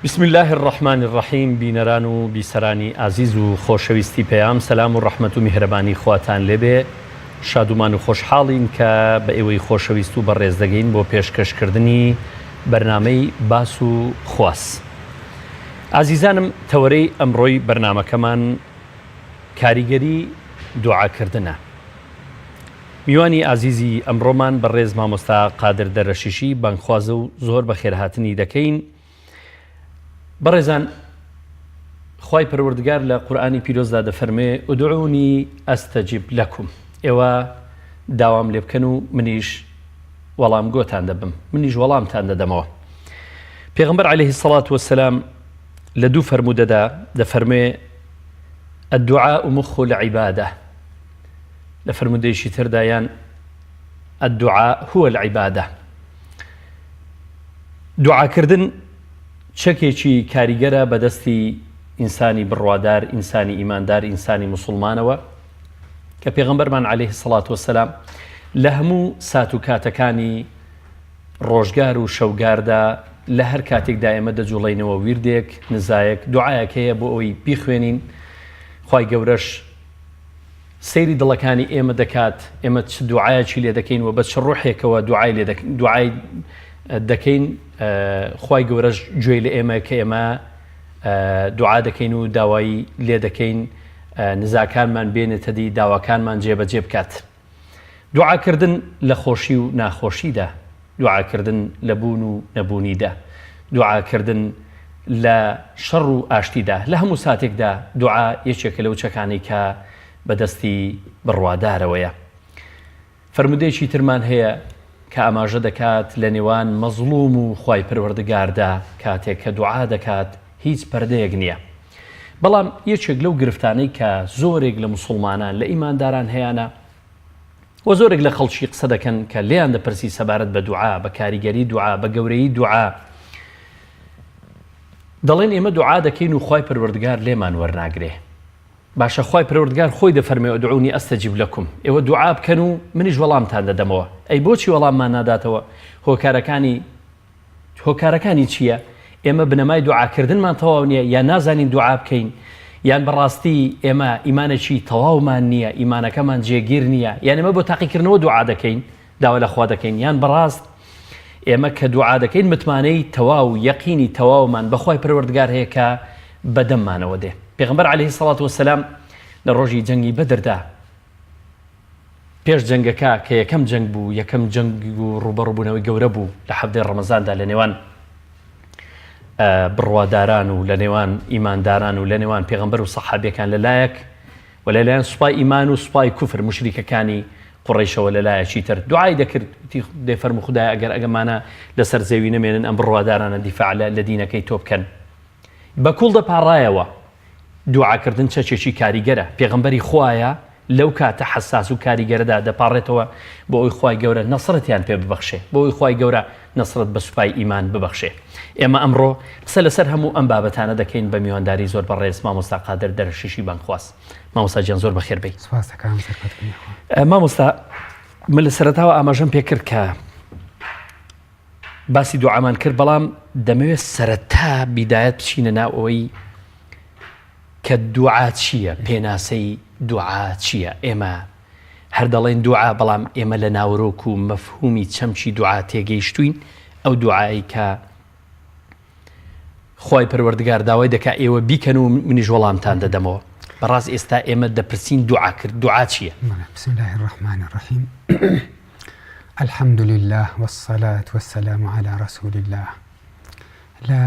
بسم اللە الرحمن الرحیم بینەران و بیسەرانی ئازیز و خۆشەویستی پەیام سەلام و ڕەحمەت و میهرەبانی خواتان لێبێ شادومان و خۆشحاڵین کە بە ئێوەی خۆشەویست و بەڕێز دەگەین بۆ پێشکەشکردنی بەرنامەی باس و خواس ئازیزانم تەوەرەی ئەمڕۆی بەرنامەکەمان کاریگەری دوعاکردنە میوانی ئازیزی ئەمڕۆمان بەڕێز مامۆستا قادر دەرەشیشی بانگخوازە و زۆر بەخێرهاتنی دەکەین. بەڕێزان خوای پەروەردگار لە قورئانی پیرۆزدا دەفەرموێ ادعونی استجب لکم ئێوە داوام لێ بکەن و منیش وەڵام گۆتان دەبم منیش وەڵامتان دەدەمەوە پێغمبەر عليه الصلاة والسلام لە دوو فەرموودەدا دەفەرموێ الدعاء مخ العبادة لە فەرموودەیەکی تردا یان الدعاء هو العبادە دوعاکردن چەکێکی کاریگەرە بەدەستی ئینسانی بڕوادار ئینسانی ئیماندار ئینسانی مسلمانەوە کە پێغەمبەرمان عليه سڵات وسلام لە هەموو سات و کاتەکانی ڕۆژگار و شەوگاردا لە هەر کاتێکدا ئێمە دەجوڵینەوە ویردێک نزایەک دوعاەک هەیە بۆ ئەوەی بیخوێنین خی گەورەش سەیری دڵەکانی ئێمە دەکات، ئێمە چ دوعایەکی لێ دەکەین و بە چ ڕوحێکەوە دوعای لێ دوعای دەکەین خوای گەورەش گوێی لە ئێمە کە ئێمە دوعا دەکەین و داوای لێ دەکەین نزاکانمان بێنێتە دی داواکانمان جێبەجێ بکات. دوعاکردن لە خۆشی و ناخۆشیدا، دوعاکردن لە بوون و نەبوونیدا، دوعاکردن لە شەڕ و ئاشتیدا، لە هەموو ساتێکدا دوعا یەکێکە لەو چەکانەی کە بە دەستی بڕوادارەوەیە. فەرموودەیەکی ترمان هەیە کە ئاماژە دەکات لە نێوان مەزڵوم و خوای پەروەردگاردا کاتێک کە دوعا دەکات هیچ پەردەیەک نییە. بەڵام یەکێک لەو گرفتانەی کە زۆرێک لە موسوڵمانان لە ئیمانداران هەیانە و زۆرێک لە خەڵکی قسە دەکەن کە لێیان دەپرسی سەبارەت بە دوعا بە کاریگەری دوعا بە گەورەی دوعا دەڵێن ئێمە دوعا دەکەین و خوای پەروەردگار لێمان وەرناگرێ باشە خوای پەروەردگار خۆی دەفەرمێ ادعونی استجب لکم ئێوە دوعا بکەن و منیش وەڵامتان دەدەمەوە ئەی بۆچی وەڵاممان ناداتەوە هۆکارەکانی هۆکارەکانی چییە؟ ئێمە بنەمای دوعاکردنمان تەواو نییە یان نازانین دوعا بکەین یان بەڕاستی ئێمە ئیمانێکی تەواومان نییە ئیمانەکەمان جێگیر نییە یان ئێمە بۆ تاقیکردنەوە دوعا دەکەین داوا لە خوا دەکەین یان بەڕاست ئێمە کە دوعا دەکەین متمانەی تەواو یەقینی تەواومان بەخوای پەروەردگار هەیە کە بەدەممانەوە دێ پێغەمبەر عەلەیهی سەڵات وەسەلام لە ڕۆژی جەنگی بەدردا پێش جەنگەکە کە یەکەم جەنگ بوو، یەکەم جەنگ و ڕووبەڕووبوونەوەی گەورە بوو لە حەڤدەی ڕەمەزاندا لە نێوان بڕواداران و لە نێوان ئیمانداران و لە نێوان پێغەمبەر و سەحابیەکان لە لایەک و لەلایەن سوپای ئیمان و سوپای کوفر مشریکەکانی قوڕیشەوە لە لایەکی تر دوعای دەکرد وتی دەی فەرموو خودایە ئەگەر ئەگەمانە لەسەر زەوی نەمێنن ئەم بڕوادارانە دیفاع لە دینەکەی تۆ بکەن بە کوڵ دەپاڕایەوە. دوعاکردن چەکێکی کاریگەرە، پێغەمبەری خوایە لەو کاتە حەساس و کاریگەرەدا دەپاڕێتەوە بۆ ئەوەی خوای گەورە نەسرەتیان پێ ببەخشێ، بۆ ئەوەی خوای گەورە نەسرەت بە سوپای ئیمان ببەخشێ. ئێمە ئەمڕۆ قسە لەسەر هەموو ئەم بابەتانە دەکەین بە میوانداری زۆر بەڕێز مامۆستا قادر دەرەشیشی بانگخواز. مامۆستا گیان زۆر بەخێر بێی. سپاس دەکەم سەرکەوتنی خوا. مامۆستا من لە سەرەتاوە ئاماژەم پێ کرد کە باسی دوعامان کرد بەڵام دەمەوێت سەرەتا بیدایەت بچینە ناو ئەوەی کە دوعا چییە پێناسەی دوعا چییە ئێمە هەر دەڵێن دوعا بەڵام ئێمە لە ناوەرۆک و مەفهومی چەمکی دوعا تێگەیشتوین ئەو دوعایی کە خوای پەروەردگار داوای دەکا ئێوە بیکەن و منیش وەڵامتان دەدەمەوە بەڕاست ئێستا ئێمە دەپرسین دوعا کرد دوعا چییە؟ بسم الله الرحمن الرحیم الحمد لله والصلاة والسلام على رسول الله لە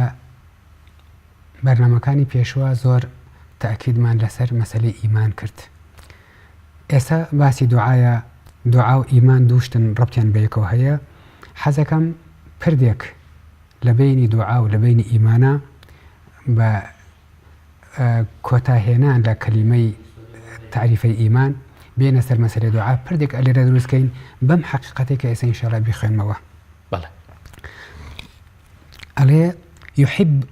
بەرنامەکانی پێشوە زۆر تاکیدمان لەسەر مەسەلەی ئیمان کرد ئێستا باسی دوعاە دوعا و ئیمان دووشتن ڕەبتیان بەیەکەوە هەیە حەزەکەم پردێک لە بەینی دوعا و لە بەینی ئیمانا بە کۆتا هێنان لە کەلیمەی تەعریفەی ئیمان بێنە سەر مەسەلەی دوعا پردێک ئەلێرە دروست کەین بەم حەقیقەتێک کە ئێستا ئینشاءاللە بیخوێنمەوە. بەڵێ. ئەڵێ يحب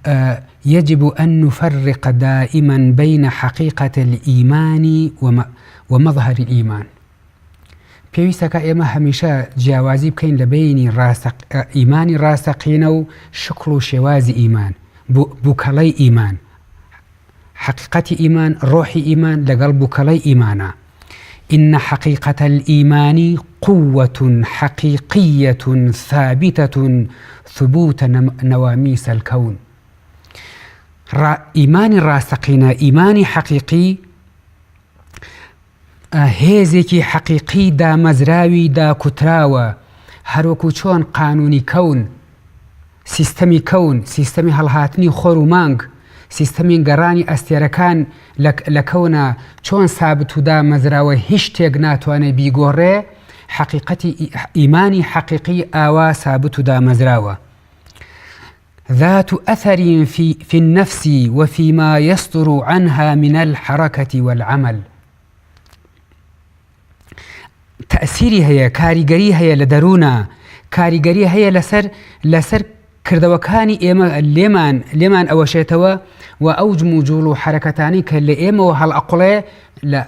يجب أن نفرق دائما بين حقيقة الإيمان ومظهر الإيمان پێویستەکا ئێمە هەمیشە جیاوازی بکەین لە بەینی ئیمانی ڕاستەقینە و شکڵ و شێوازی ئیمان. بووکەڵەی ئیمان، حەقیقەتی ئیمان، ڕۆحی ئیمان لەگەڵ بووکەڵەی ئیمانە. إن حقیقة الإیمان قوة حقیقیة ثابتة ثبوت نوامیس الکون. ڕا ئیمانی ڕاستەقینە، ئیمانی حەقیقی، هێزێکی حەقیقی دامەزراوی داکوتراوە، هەروەکو چۆن قانونی کەون، سیستەمی کەون، سیستەمی هەڵهاتنی خۆر و مانگ، سیستەمی گەڕانی ئەستێرەکان لە کەونا چۆن سابت و دامەزراوە هیچ شتێک ناتوانێ بیگۆڕێ، حەقیقەتی ئیمانی حەقیقی ئاوا سابت و دامەزراوە. ذات اثر في في النفس وفيما يصدر عنها من الحركة والعمل تەئسیری هەیە کاریگەری هەیە لە دەروونە کاریگەری هەیە لەسەر لەسەر کردەوەکانی ئێمە لێمان لێمان ئەوەشێتەوە و ئەو جموجوڵ و حرەکەتانی کە لە ئێمەوە هەڵئەقڵێ لە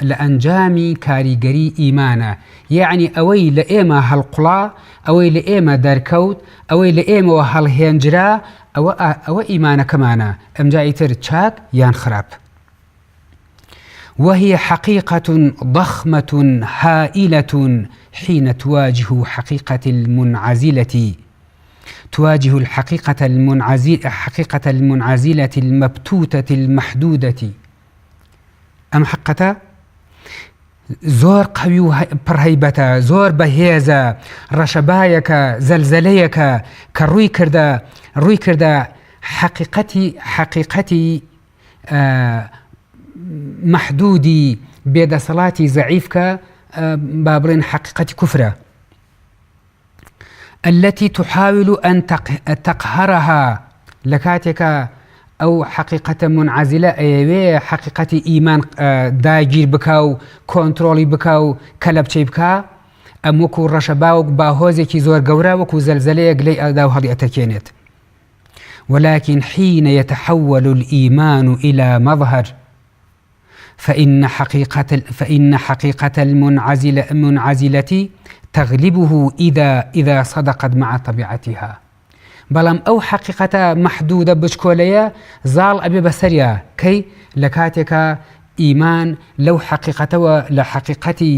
لە ئەنجامی کاریگەری ئیمانە یەعنی ئەوەی لە ئێمە هەڵقوڵا ئەوەی لە ئێمە دەرکەوت ئەوەی لە ئێمەوە هەڵهێنجرا ئەوە ئەوە ئیمانەکەمانە ئەمجا ئیتر چاک یان خراپ. وهي حقيقة ضخمة هائلة حين تواجه حقيقة المنعزلة تواجه الحقيقة المنعزلة حقيقة المنعزلة المبتوتة المحدودة ئەم حەقەتە زۆر قەوی و پڕ هەیبەتە، زۆر بەهێزە، ڕەشەبایەکە، زەلزەلەیەکە کە ڕووی کردە ڕووی کردە حەقیقەتی حەقیقەتی مەحدودی بێدەسەڵاتی زەعیف کە با بڵێن حەقیقەتی کوفرە. التي تحاول أن تقهرها لە کاتێکا ئەو حەقیقەتە منعزلە ئەیەوێ حەقیقەتی ئیمان داگیر بکا و کۆنترۆڵی بکا و کەلەپچەی بکا ئەم وەکو ڕەشەباوک باهۆزێکی زۆر گەورە وەکو زەلزەلەیەک لێی ئەدا و هەڵی ئەتەکێنێت ولكن حين يتحول الإيمان إلى مظهر فإن حقیقة فإن حقیقة المنعزلة منعزلة تغلبه إذا إذا صدقت مع طبیعتها بەڵام ئەو حەقیقەتە مەحدودە بچکۆلەیە زاڵ ئەبێ بەسەریا کەی لە کاتێکا ئیمان لەو حەقیقەتەوە لە حەقیقەتی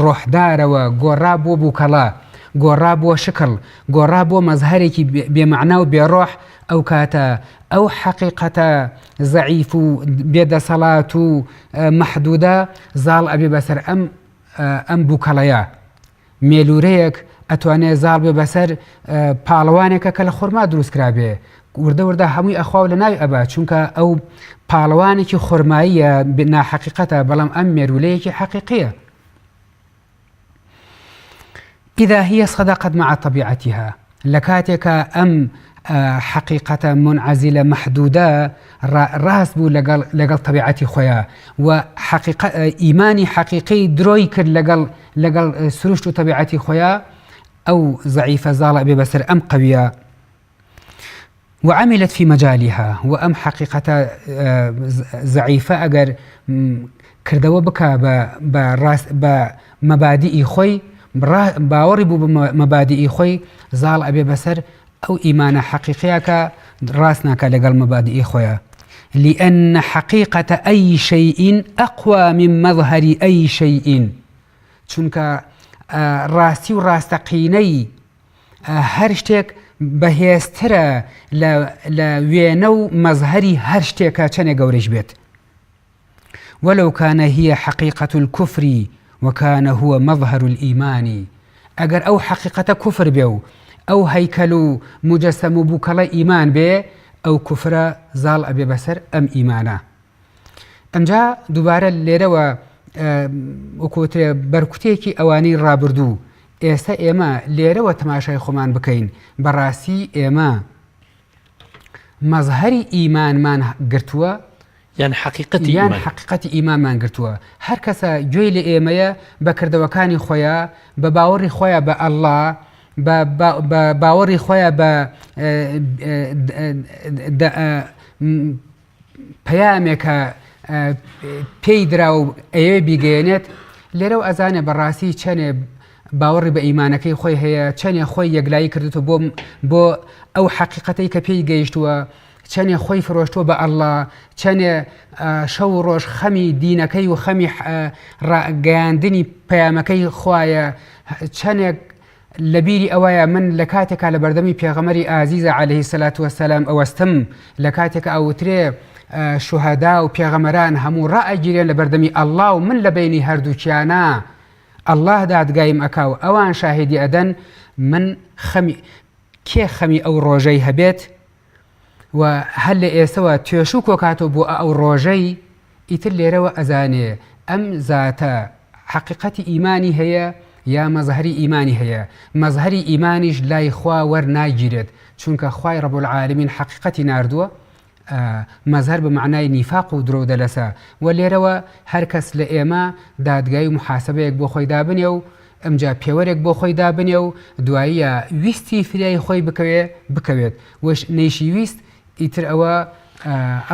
ڕۆحدارەوە گۆڕا بۆ بووکەڵە گۆڕا بۆ شکڵ گۆڕا بۆ مەزهەرێکی بێمەعنا و بێڕۆح ئەو کاتە ئەو حەقیقەتە زەعیف و بێ دەسەڵات و مەحدودە زاڵ ئەبێ بەسەر ئەم ئەم بووکەڵەیە. مێلوورەیەک ئەتوانێ زاڵ بێ بەسەر پاڵەوانێکە کە لە خورما دروست کرابێ وردە وردە هەمووی ئەخوا و لە ناوی ئەبا چونکە ئەو پاڵەوانێکی خورماییە ناحەقیقەتە بەڵام ئەم مێروولەیەکی حەقیقیە. اذا هي صدقت مع طبیعتها لە کاتێکا ئەم حەقیقەتە منعزلە مەحدودە ڕاست بوو لەگەڵ لەگەڵ تەبیعەتی خۆیا و حەقیقە ئیمانی حەقیقی درۆی کرد لەگەڵ لەگەڵ سروشت و تەبیعەتی خۆیا ئەو زەعیفە زاڵ ئەبێ بەسەر ئەم قەویە وعملت فی مجالها و ئەم حەقیقەتە زەعیفە ئەگەر کردەوە بکا بە بە ڕاست بە مەبادیئی خۆی باوەڕی بوو بە مەبادیئی خۆی زاڵ ئەبێ بەسەر ئەو ئیمانە حەقیقیە کە ڕاست ناکا لەگەڵ مەبادیئی خۆیا لأن حقیقة أي شيء أقوى من مظهر أي شيء چونکە ڕاستی و ڕاستەقینەی هەر شتێک بەهێزترە لە لە وێنە و مەزهەری هەر شتێکە چەنێ گەورەیش بێت ولو كان هي حقیقة الكفر وكان هو مظهر الإیمان ئەگەر ئەو حەقیقەتە کوفر بێ و ئەو هەیکەل و موجەسەم و بووکەڵە ئیمان بێ ئەو کوفرە زاڵ ئەبێ بەسەر ئەم ئیمانە ئەمجا دووبارە لێرەوە وەکوترێ بەرکوتێکی ئەوانەی ڕابردوو ئێستا ئێمە لێرەوە تەماشای خۆمان بکەین بەڕاستی ئێمە مەزهەری ئیمانمان گرتووە یان حەقیقەتی یان حەقیقەتی ئیمانمان گرتووە هەر کەسە گوێی لە ئێمەیە بە کردەوەکانی خۆیان بە باوەڕی خۆیان بە ئەللا بە باوەڕی خۆیان بە پەیامێکە پێی درا و ئەیەوێ بیگەیەنێت، لێرەوە ئەزانێ بەڕاستی چەنێ باوەڕی بە ئیمانەکەی خۆی هەیە، چەنێ خۆی یەکلایی کردووە بۆ بۆ ئەو حەقیقەتەی کە پێی گەیشتووە، چەنێ خۆی فرۆشتووە بە اللە، چەنێ شەو و ڕۆژ خەمی دینەکەی و خەمی گەیاندنی پەیامەکەی خوایە، چەنێک لە بیری ئەوەیە من لە کاتێکا لە بەردەمی پێغەمبەری ئازیزە علیه الصلاة والسلام ئەوەستم، لە کاتێکا ئەوترێ شوهەدا و پێغەمبەران هەموو ڕائەگیرێن لە بەردەمی اللە و من لە بەینی هەردووکیانا اللە دادگایم ئەکا و ئەوان شاهیدی ئەدەن، من خەمی کێ خەمی ئەو ڕۆژەی هەبێت و هەر لە ئێستەوە توێشوو کۆکاتەوە بۆ ئەو ڕۆژەی، ئیتر لێرەوە ئەزانێ ئەم زاتە حەقیقەتی ئیمانی هەیە یا مەزهەری ئیمانی هەیە، مەزهەری ئیمانیش لای خوا وەرناگیرێت، چونکە خوای رب العالمین حەقیقەتی ناردووە، مەزهەر بە مەعنای نیفاق و درۆو دەلەسە، وە لێرەوە هەر کەس لە ئێمە دادگایی و موحاسەبەیەک بۆ خۆی دابنێ و ئمجا پێوەرێک بۆ خۆی دابنێ و دواییە ویستی فریای خۆی بکەوێ بکەوێت وش نەیشی ویست ئیتر ئەوە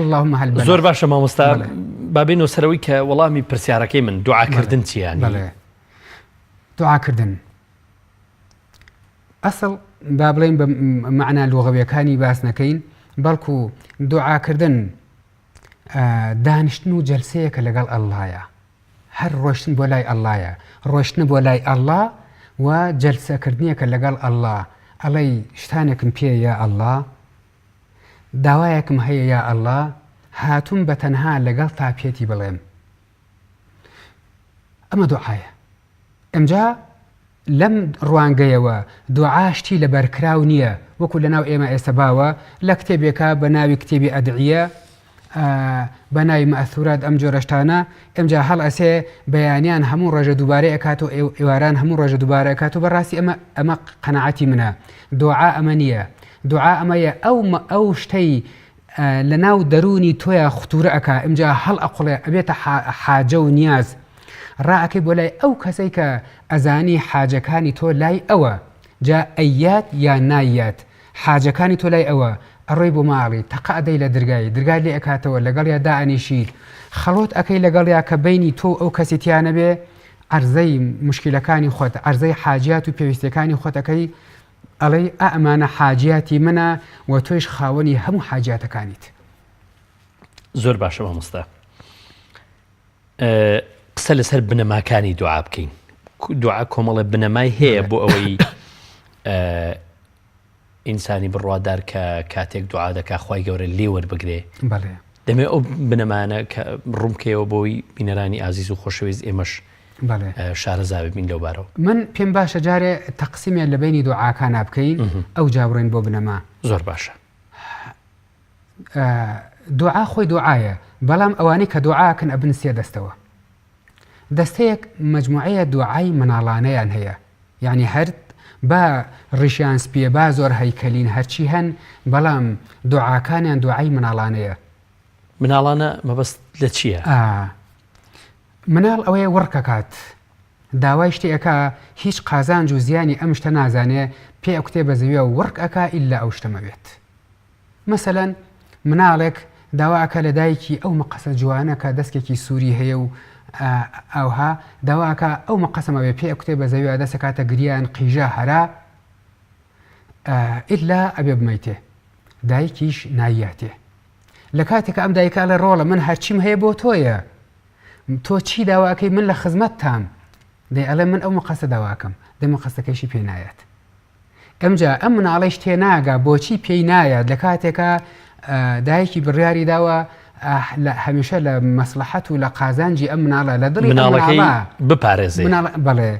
اللهم هل بلغت. زۆر باشە مامۆستا با بێینەوە سەرەوەی کە وەڵامی پرسیارەکەی من دوعاکردن چییە یانی؟ بەڵێ دوعاکردن ئەسڵ با بڵێین بە مەعنا لوغەویەکانی باس نەکەین بەڵکو دوعاکردن دانیشتن و جەلسەیەکە لەگەڵ ئەڵڵایە هەر ڕۆشتن بۆ لای ئەڵڵایە ڕۆشتنە بۆ لای ئەڵڵا و جەلسەکردنێکە لەگەڵ ئەڵڵا ئەڵێی شتانێکم پێ یا ئەڵڵا داوایەکم هەیە یا ئەڵڵا هاتووم بە تەنها لەگەڵتا پێتی بڵێم ئەمە دوعایە ئمجا لەم ڕوانگەیەوە دوعا شتی لەبەرکراو نییە، وەکو لەناو ئێمە ئێستا باوە، لە کتێبێکا بە ناوی کتێبی ئەدعیە، بە ناوی مەئسورات ئەم جۆرە شتانە، ئمجا هەڵئەسێ بەیانیان هەموو ڕۆژێ دووبارەی ئەکات و ئێواران هەموو ڕۆژێ دووبارە ئەکات و بەڕاستی ئەمە ئەمە قەناعەتی منە دوعا ئەمە نییە، دوعا ئەمەیە ئەو ئەو شتەی لە ناو دەروونی تۆیا ختوورە ئەکا ئمجا هەڵئەقوڵێ ئەبێتە حاجە و نیاز ڕائەکەی بۆ لای ئەو کەسەی کە ئەزانی حاجەکانی تۆ لای ئەوە جا ئەیات یا نایات حاجەکانی تۆ لای ئەوە ئەڕۆی بۆ ماڵی تەقە ئەدەی لە درگای درگای لێ ئەکاتەوە لەگەڵیا دائەنیشیت خەڵۆت ئەکەی لەگەڵیا کە بەینی تۆ و ئەو کەسی تیا نەبێ عەرزەی موشکیلەکانی خۆت عەرزەی حاجیات و پێویستیەکانی خۆت ئەکەی ئەڵێی ئا ئەمانە حاجیاتی منە و تۆیش خاوەنی هەموو حاجیاتەکانیت. زۆر باشە مامۆستا قسە لەسەر بنەماکانی دوعا بکەین دوعا کۆمەڵە بنەمای هەیە بۆ ئەوەی ئینسانی بڕوادار کە کاتێک دوعا دەکا خوای گەورە لێ وەربگرێ بەڵێ دەمێ ئەو بنەمانە کە ڕوون بکەیەوە بۆی بینەرانی ئازیز و خۆشەویست ئێمەش شارەزا ببین لەو بارەوە. من پێم باشە جارێ تەقسیمێ لە بەینی دوعاکانا بکەین ئەوجا بڕۆین بۆ بنەما. زۆر باشە. دوعا خۆی دوعایە بەڵام ئەوانەی کە دوعاکەن ئەبن سێ دەستەوە. دەستەیەک مەجموعەیە دوعای مناڵانەیان هەیە یانی هەر با ڕیشیان سپیە با زۆر هەیکەلین هەرچی هەن بەڵام دوعاکانیان دوعای مناڵانەیە. مناڵانە مەبەست لە چییە؟ ئا مناڵ ئەوەیە وڕکەکات داوای شتێ ئەکا هیچ قازانج و زیانی ئەم شتە نازانێ پێ ئەکوتێ بە زەویا و وڕک ئەکا ئیلا ئەو شتە مەوێت مەسەلەن مناڵێک داوا ئەکا لە دایکی ئەو مقەسە جوانە کە دەسکێکی سووری هەیە و ئاوها داوا ئەکا ئەو مقەسە مەوێ پێ ئەکوتێ بە زەویا دەست ئەکاتە گریان قیژە هەرا ئیلا ئەبێ بمەیتێ دایکیش نایاتێ لە کاتێکا ئەم دایکە ئەڵێ ڕۆڵە من هەرچیم هەیە بۆ تۆیە تۆ چی داواکەی من لە خزمەتتام دەی ئەڵێ من ئەو مقەسە داواکەم دەی مقەسەکەیشی پێ نایەت ئەمجا ئەم مناڵیش تێناگا بۆچی پێی نایەت لە کاتێکا دایکی بڕیاری داوە هەمیشە لە مەسلحەت و لە قازانجی ئەم مناڵە لە دڵی مناڵەکەی بپارێزێ بەڵێ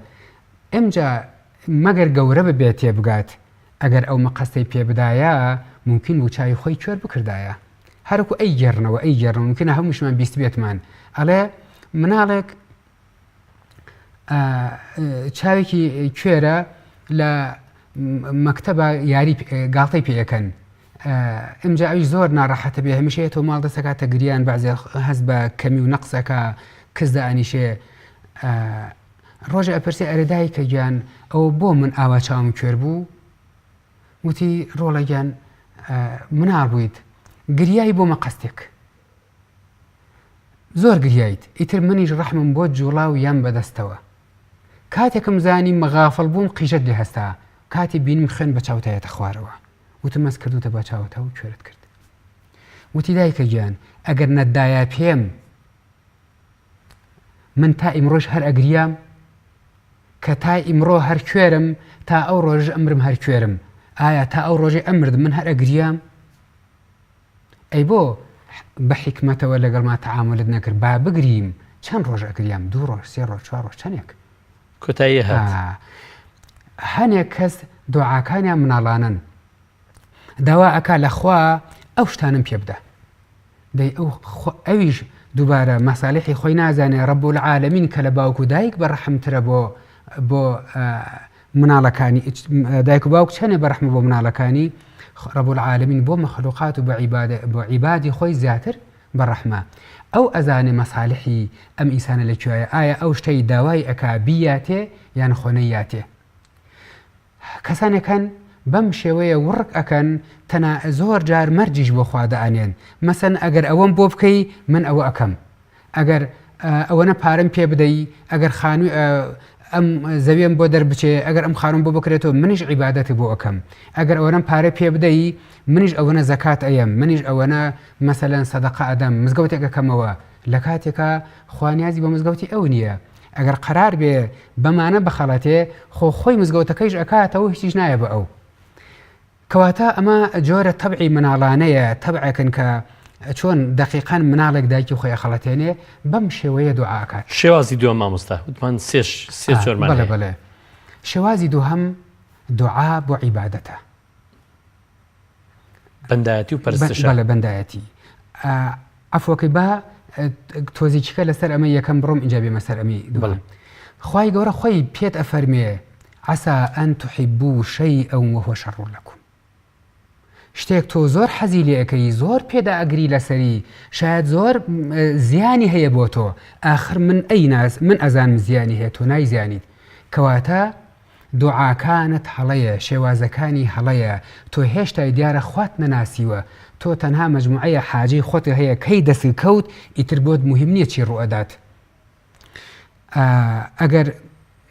ئەمجا مەگەر گەورە ببێت تێبگات ئەگەر ئەو مقەستەی پێ بدایە مومکین بوو چاوی خۆی کوێر بکردایە هەرکو ئەی گێڕنەوە ئەی گێڕنەوە مومکینە هەمووشمان بیستبێتمان ئەڵێ مناڵێک چاوێکی کوێرە لە مەکتەبە یاری گاڵتەی پێەکەن ئەمجا ئەوی زۆر ناڕەحەتە بێ هەمیشە تۆ ماڵ دەسەکاتە گریان بەعزێ هەست بە کەمی و نەقسەکە کز دانیشێ ڕۆژێ ئەپرسێ ئەرێ دایکە گیان ئەوە بۆ من ئاوا چاوم کوێر بوو؟ وتی ڕۆڵە گیان مناڵ بوویت گریای بۆ مەقەستێک زۆر گریایت ئیتر منیش ڕەحمم بۆت جوڵا و یام بەدەستەوە. کاتێکم زانی مەغافڵ بووم قیژەت لێ هەستا کاتی بینیم خوێن بە چاوتا یەتە خوارەوە وتم مەس کردوتە بە چاوتا و کوێرت کرد وتی دایکە گیان ئەگەر نەتدایە پێم من تا ئیمڕۆش هەر ئەگریام کە تا ئیمڕۆ هەر کوێرم تا ئەو ڕۆژ ئەمرم هەر کوێرم ئایا تا ئەو ڕۆژەی ئەمردم من هەر ئەگریام ئەی بۆ بە حیکمەتەوە لەگەڵما تەعامولت نەکرد با بگریم چەند ڕۆژ ئەگریام دوو ڕۆژ سێ ڕۆژ چوار ڕۆژ چەندێک کۆتایی هات هەنێک کەس دوعاکانیان مناڵانن داوا ئەکا لە خوا ئەو شتانم پێ بدە دەی ئەو ئەویش دووبارە مەسالیحی خۆی نازانێ رب العالمین کە لە باوک و دایک بە ڕەحمترە بۆ بۆ مناڵەکانی دایک و باوک چەنێ بە ڕەحمە بۆ مناڵەکانی رب العالمین بۆ مەخلوقات و بە عیبادە بۆ عیبادی خۆی زیاتر بە ڕەحمە ئەو ئەزانێ مەسالحی ئەم ئینسانە لە کوێیە ئایا ئەو شتەی داوای ئەکا بیاتێ یان خۆ نەیاتێ کەسانێک هەن بەم شێوەیە وڕک ئەکەن تەنا زۆر جار مەرجیش بۆ خوا دائەنێن مەسەن ئەگەر ئەوەم بۆ بکەی من ئەوە ئەکەم ئەگەر ئەوەنە پارەم پێ بدەی ئەگەر خانووی ئەم زەویەم بۆ دەربچێ ئەگەر ئەم خانوم بۆ بکرێتەوە منیش عیبادەتی بۆ ئەکەم ئەگەر ئەوەنەم پارە پێ بدەی منیش ئەوەنە زەکات ئەیەم منیش ئەوەنە مەسەلەن سەدەقە ئەدەم مزگەوتێک ئەکەمەوە لە کاتێکا خوا نیازی بە مزگەوتی ئەو نییە ئەگەر قەرار بێ بەمانە بخەڵەتێ خۆ خۆی مزگەوتەکەیش ئەکاتەوە هیچیش نایە بە ئەو کەواتە ئەمە جۆرە تەبعی مناڵانەیە تەبعێکن کە چۆن دەقیقەن مناڵێک دایکی خۆی ئەخەڵەتێنێ بەم شێوەیە دوعا ئەکات. شێوازی دووەم مامۆستا وتمان سێ سێ جۆرمان بەڵێ بەڵێ شێوازی دووهەم دوعا بۆ عیبادەتە. بەندایەتی و پەرستشە. بەڵێ بەندایەتی. عەفوەکەی با تۆزێکیکە لەسەر ئەمە یەکەم بڕۆم ئینجا بێمە سەر ئەمی دووەم. خوای گەورە خۆی پێت ئەفەرمێ عسى أن تحبوا شيئا وهو شر لكم شتێک تۆ زۆر حەزی لێ ئەکەی زۆر پێدا ئەگری لەسەری شاید زۆر زیانی هەیە بۆ تۆ ئاخر من ئەی ناس من ئەزانم زیانی هەیە تۆ نایزانیت کەواتە دوعاکانت هەڵەیە شێوازەکانی هەڵەیە تۆ هێشتای دیارە خوات نەناسیوە تۆ تەنها مەجموعەیە حاجەی خۆت هەیە کەی دەست کەوت ئیتر بۆت موهیم نیە چی ڕوئەدات ئەگەر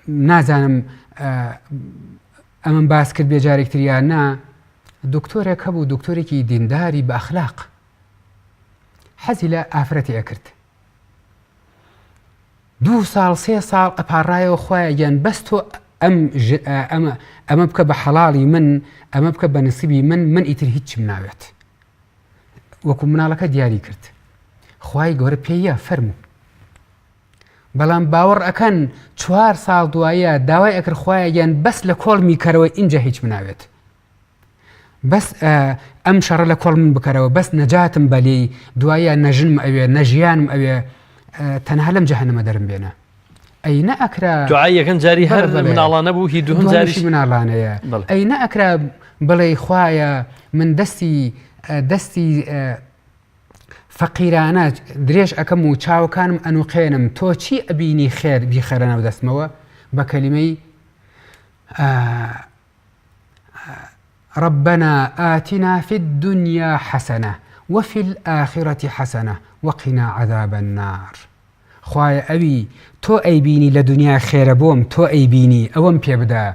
نازانم ئەمەم باس کرد بێ جارێک تر یان نا دکتۆرێک هەبوو دکتۆرێکی دینداری بە ئەخلاق حەزی لە ئافرەتی ئەکرد دوو ساڵ سێ ساڵ ئەپاڕایەوە خوایە گیان بەس تۆ ئەم ئەمە ئەمە بکە بە حەڵاڵی من ئەمە بکە بە نسیبی من من ئیتر هیچم ناوێت وەکو مناڵەکە دیاری کرد خوای گەورە پێیە فەرموو بەڵام باوەڕ ئەکەن چوار ساڵ دوایە داوای ئەکرد خوایە گیان بەس لە کۆڵمی کەرەوە ئینجا هیچ مناوێت بەس ئەم شەڕە لە کۆڵ من بکەرەوە بەس نەجاتم بەلی دوایە نەژنم ئەوێ نەژیانم ئەوێ تەنها لەم جەهەنەمە دەرم بێنە ئەی نەئەکرا دوعای یەکەم جاری هەر مناڵانە بوو هی دووهەم جاریش مناڵانەیە ئەی نەئەکرا بڵێ خوایە من دەستی دەستی فەقیرانە درێژ ئەکەم و چاوەکانم ئەنوقێنم تۆ چی ئەبینی خێر بیخەرە ناو دەستمەوە بە کەلیمەی ربنا آتنا في الدنيا حسنة وفي الآخرة حسنة وقنا عذاب النار خوایە ئەوی تۆ ئەیبینی لە دونیا خێرە بۆم تۆ ئەیبینی ئەوەم پێ بدە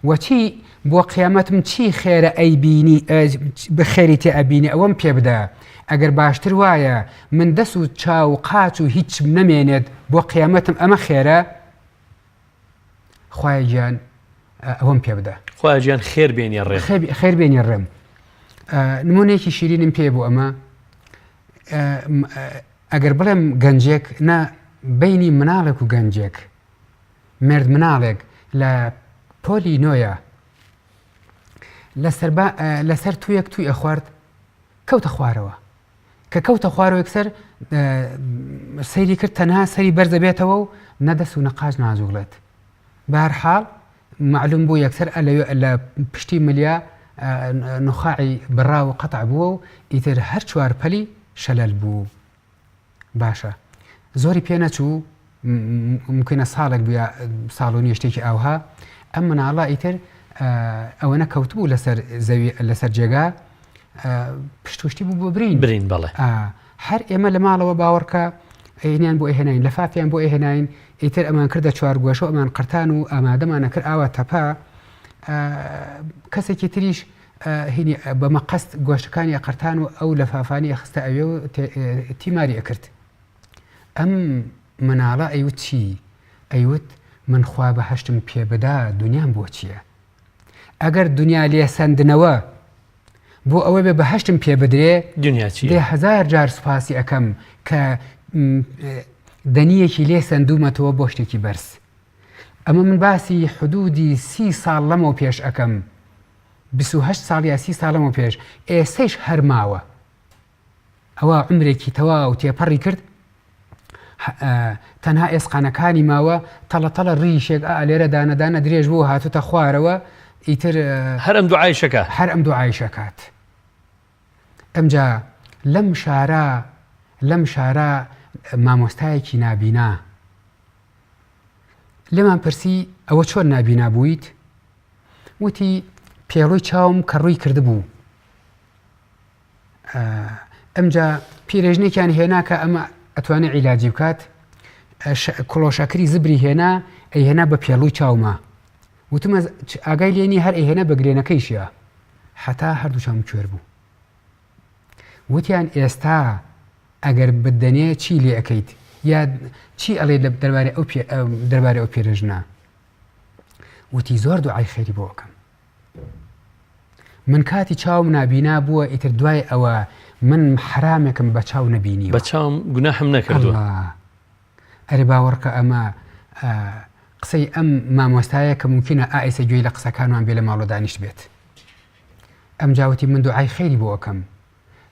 وە چی بۆ قیامەتم چی خێرە ئەیبینی خێری تێ ئەبینی ئەوەم پێ بدە ئەگەر باشتر وایە من دەس و چاو و قاچ و هیچم نەمێنێت بۆ قیامەتم ئەمە خێرە خوایە گیان ئەوەم پێ بدە. خوایە گیان خێر بێنیە ڕێم. خێر بێنیە ڕێم. نمونەیەکی شیرینم پێ بوو ئەمە ئەگەر بڵێم گەنجێک نا بینی مناڵێک و گەنجێک مێرد مناڵێک لە پۆلی نۆیە لەسەر تویەک توی ئەخوارد کەوتە خوارەوە کە کەوتە خوارەوە یەکسەر سەیری کرد تەنها سەری بەرزەبێتەوە و نە دەست و نە قاچ ناجوڵێت بەهەرحاڵ مەعلوم بوو یەکسەر ئەلەوێ لە پشتی ملیا نخاعی بڕا و قەتع بووە و ئیتر هەر چوار پەلی شەلەل بوو باشە زۆری پێ نەچوو ممکنە ساڵێک بوو یا ساڵ و نیە شتێکی ئاوها ئەم مناڵە ئیتر ئەوەنە کەوتبوو لەسەر زەوی لەسەر جێگا پشتوشتی بوو بۆ برین برین بەڵێ هەر ئێمە لە ماڵەوە باوەڕکە. هینیان بۆ ئەهێناین لەفافیان بۆ ئەهێناین ئیتر ئەمان کردە چوارگۆشە و ئەمان قرتان و ئامادەمان ئەکرد ئاوا تەپە کەسێکی تریش هینی بە مەقەست گۆشتەکانی ئەقرتان و ئەو لەفافانی ئەخستە ئەوێ و تیماری ئەکرد ئەم مناڵە ئەیوت چی ئەیوت من خوا بەهەشتم پێ بدا دنیام بۆ چییە ئەگەر دنیا لێسەندنەوە بۆ ئەوە بێ بەهەشتم پێ بدرێ دنیا چیە؟ دێ هەزار جار سوپاسی ئەکەم کە دەنیەکی لێ سەندوومەتەوە بۆ شتێکی بەرز. ئەمە من باسی حدودی سی ساڵ لەمەو پێش ئەکەم، 28 ساڵ یا سی ساڵ لەمەو پێش، ئێستەیش هەر ماوە. ئەوە عومرێکی تەواو تێپەڕی کرد تەنها ئێسقانەکانی ماوە تەڵە تەڵە ڕیشێک ئا لێرە دانە دانە درێژ بوو هاتوتە خوارەوە ئیتر هەر ئەم دوعایشەکە هەر ئەم دوعایشەکات ئەمجا لەم شارە لەم شارە مامۆستایەکی نابینا لێمان پرسی ئەوە چۆن نابینا بوویت وتی پێڵوی چاوم کە ڕووی کردبوو ئەمجا پیرێژنێکیان هێنا کە ئەمە ئەتوانێ عیلاجی بکات کڵۆشەکری زبری هێنا ئەیهێنا بە پێڵوی چاوما وتمە ئاگای لێنی هەر ئەیهێنا بە گرێنەکەیشە حتا هەردوو چاوم کوێر بوو وتیان ئێستا ئەگەر بدەنێ چی لێ ئەەکەیت یا چی ئەڵێ لە دەربارەی ئەو دەربارەی ئەو پێرەژنە وتی زۆر دوعای خێری بۆ ئەکەم من کاتی چاوم نابینا بووە ئیتر دوای ئەوە من حەرامێکم بە چاو نەبینیوە. بە چاوم گوناحم نەکردووە. ئەڵا ئەرێ باوەڕکە ئەمە قسەی ئەم مامۆستایە کە مومکینە ئا ئێستا گوێی لە قسەکانمان بێ لە ماڵۆ دانیشت بێت. ئەمجا وتی من دوعای خێری بۆ ئەکەم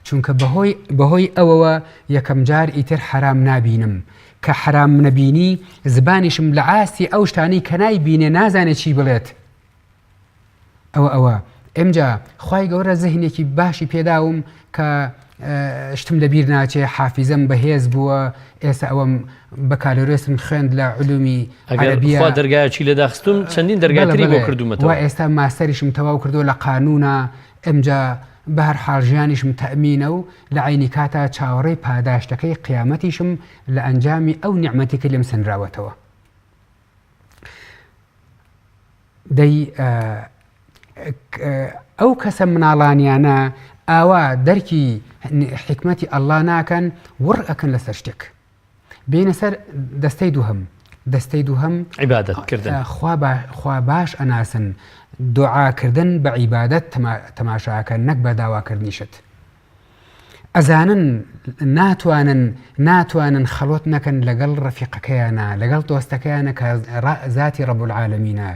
چونکە بەهۆی بەهۆی ئەوەوە یەکەم جار ئیتر حەرام نابینم کە حەرام نەبینی زبانیشم لە ئاستی ئەو شتانەی کە نایبینێ نازانێ چی بڵێت ئەوە ئەوە ئمجا خوای گەورە زهنێکی باشی پێداوم کە شتم لەبیر ناچێ حافیزەم بەهێز بووە ئێستا ئەوەم بەکالۆرێسم خوێند لە علومی عەرەبیە خوا دەرگایەکی لێ داخستوم چەندین دەرگای تری بۆ کردوومەتەوە ئێستا ماستەریشم تەواو کردووە لە قانونا ئمجا بەهەر حاڵ ژیانیشم تەئمینە و لە عەینی کاتا چاوەڕێی پاداشتەکەی قیامەتیشم لە ئەنجامی ئەو نیعمەتی کە لێم سەنراوەتەوە. دەی ئەو کەسە مناڵانیانە ئاوا دەرکی حیکمەتی ئەڵڵا ناکەن وڕ ئەکەن لەسەر شتێک بینە سەر دەستەی دووهەم دەستەی دووهەم عیبادەت کردن خوا خوا باش ئەناسن دوعاکردن بە عیبادەت تەماشاکەن نەک بە داواکردنیشت ئەزانن ناتوانن ناتوانن خەڵوت نەکەن لەگەڵ ڕەفیقەکەیانە لەگەڵ دۆستەکەیانە کە زاتی ڕەب العالمینە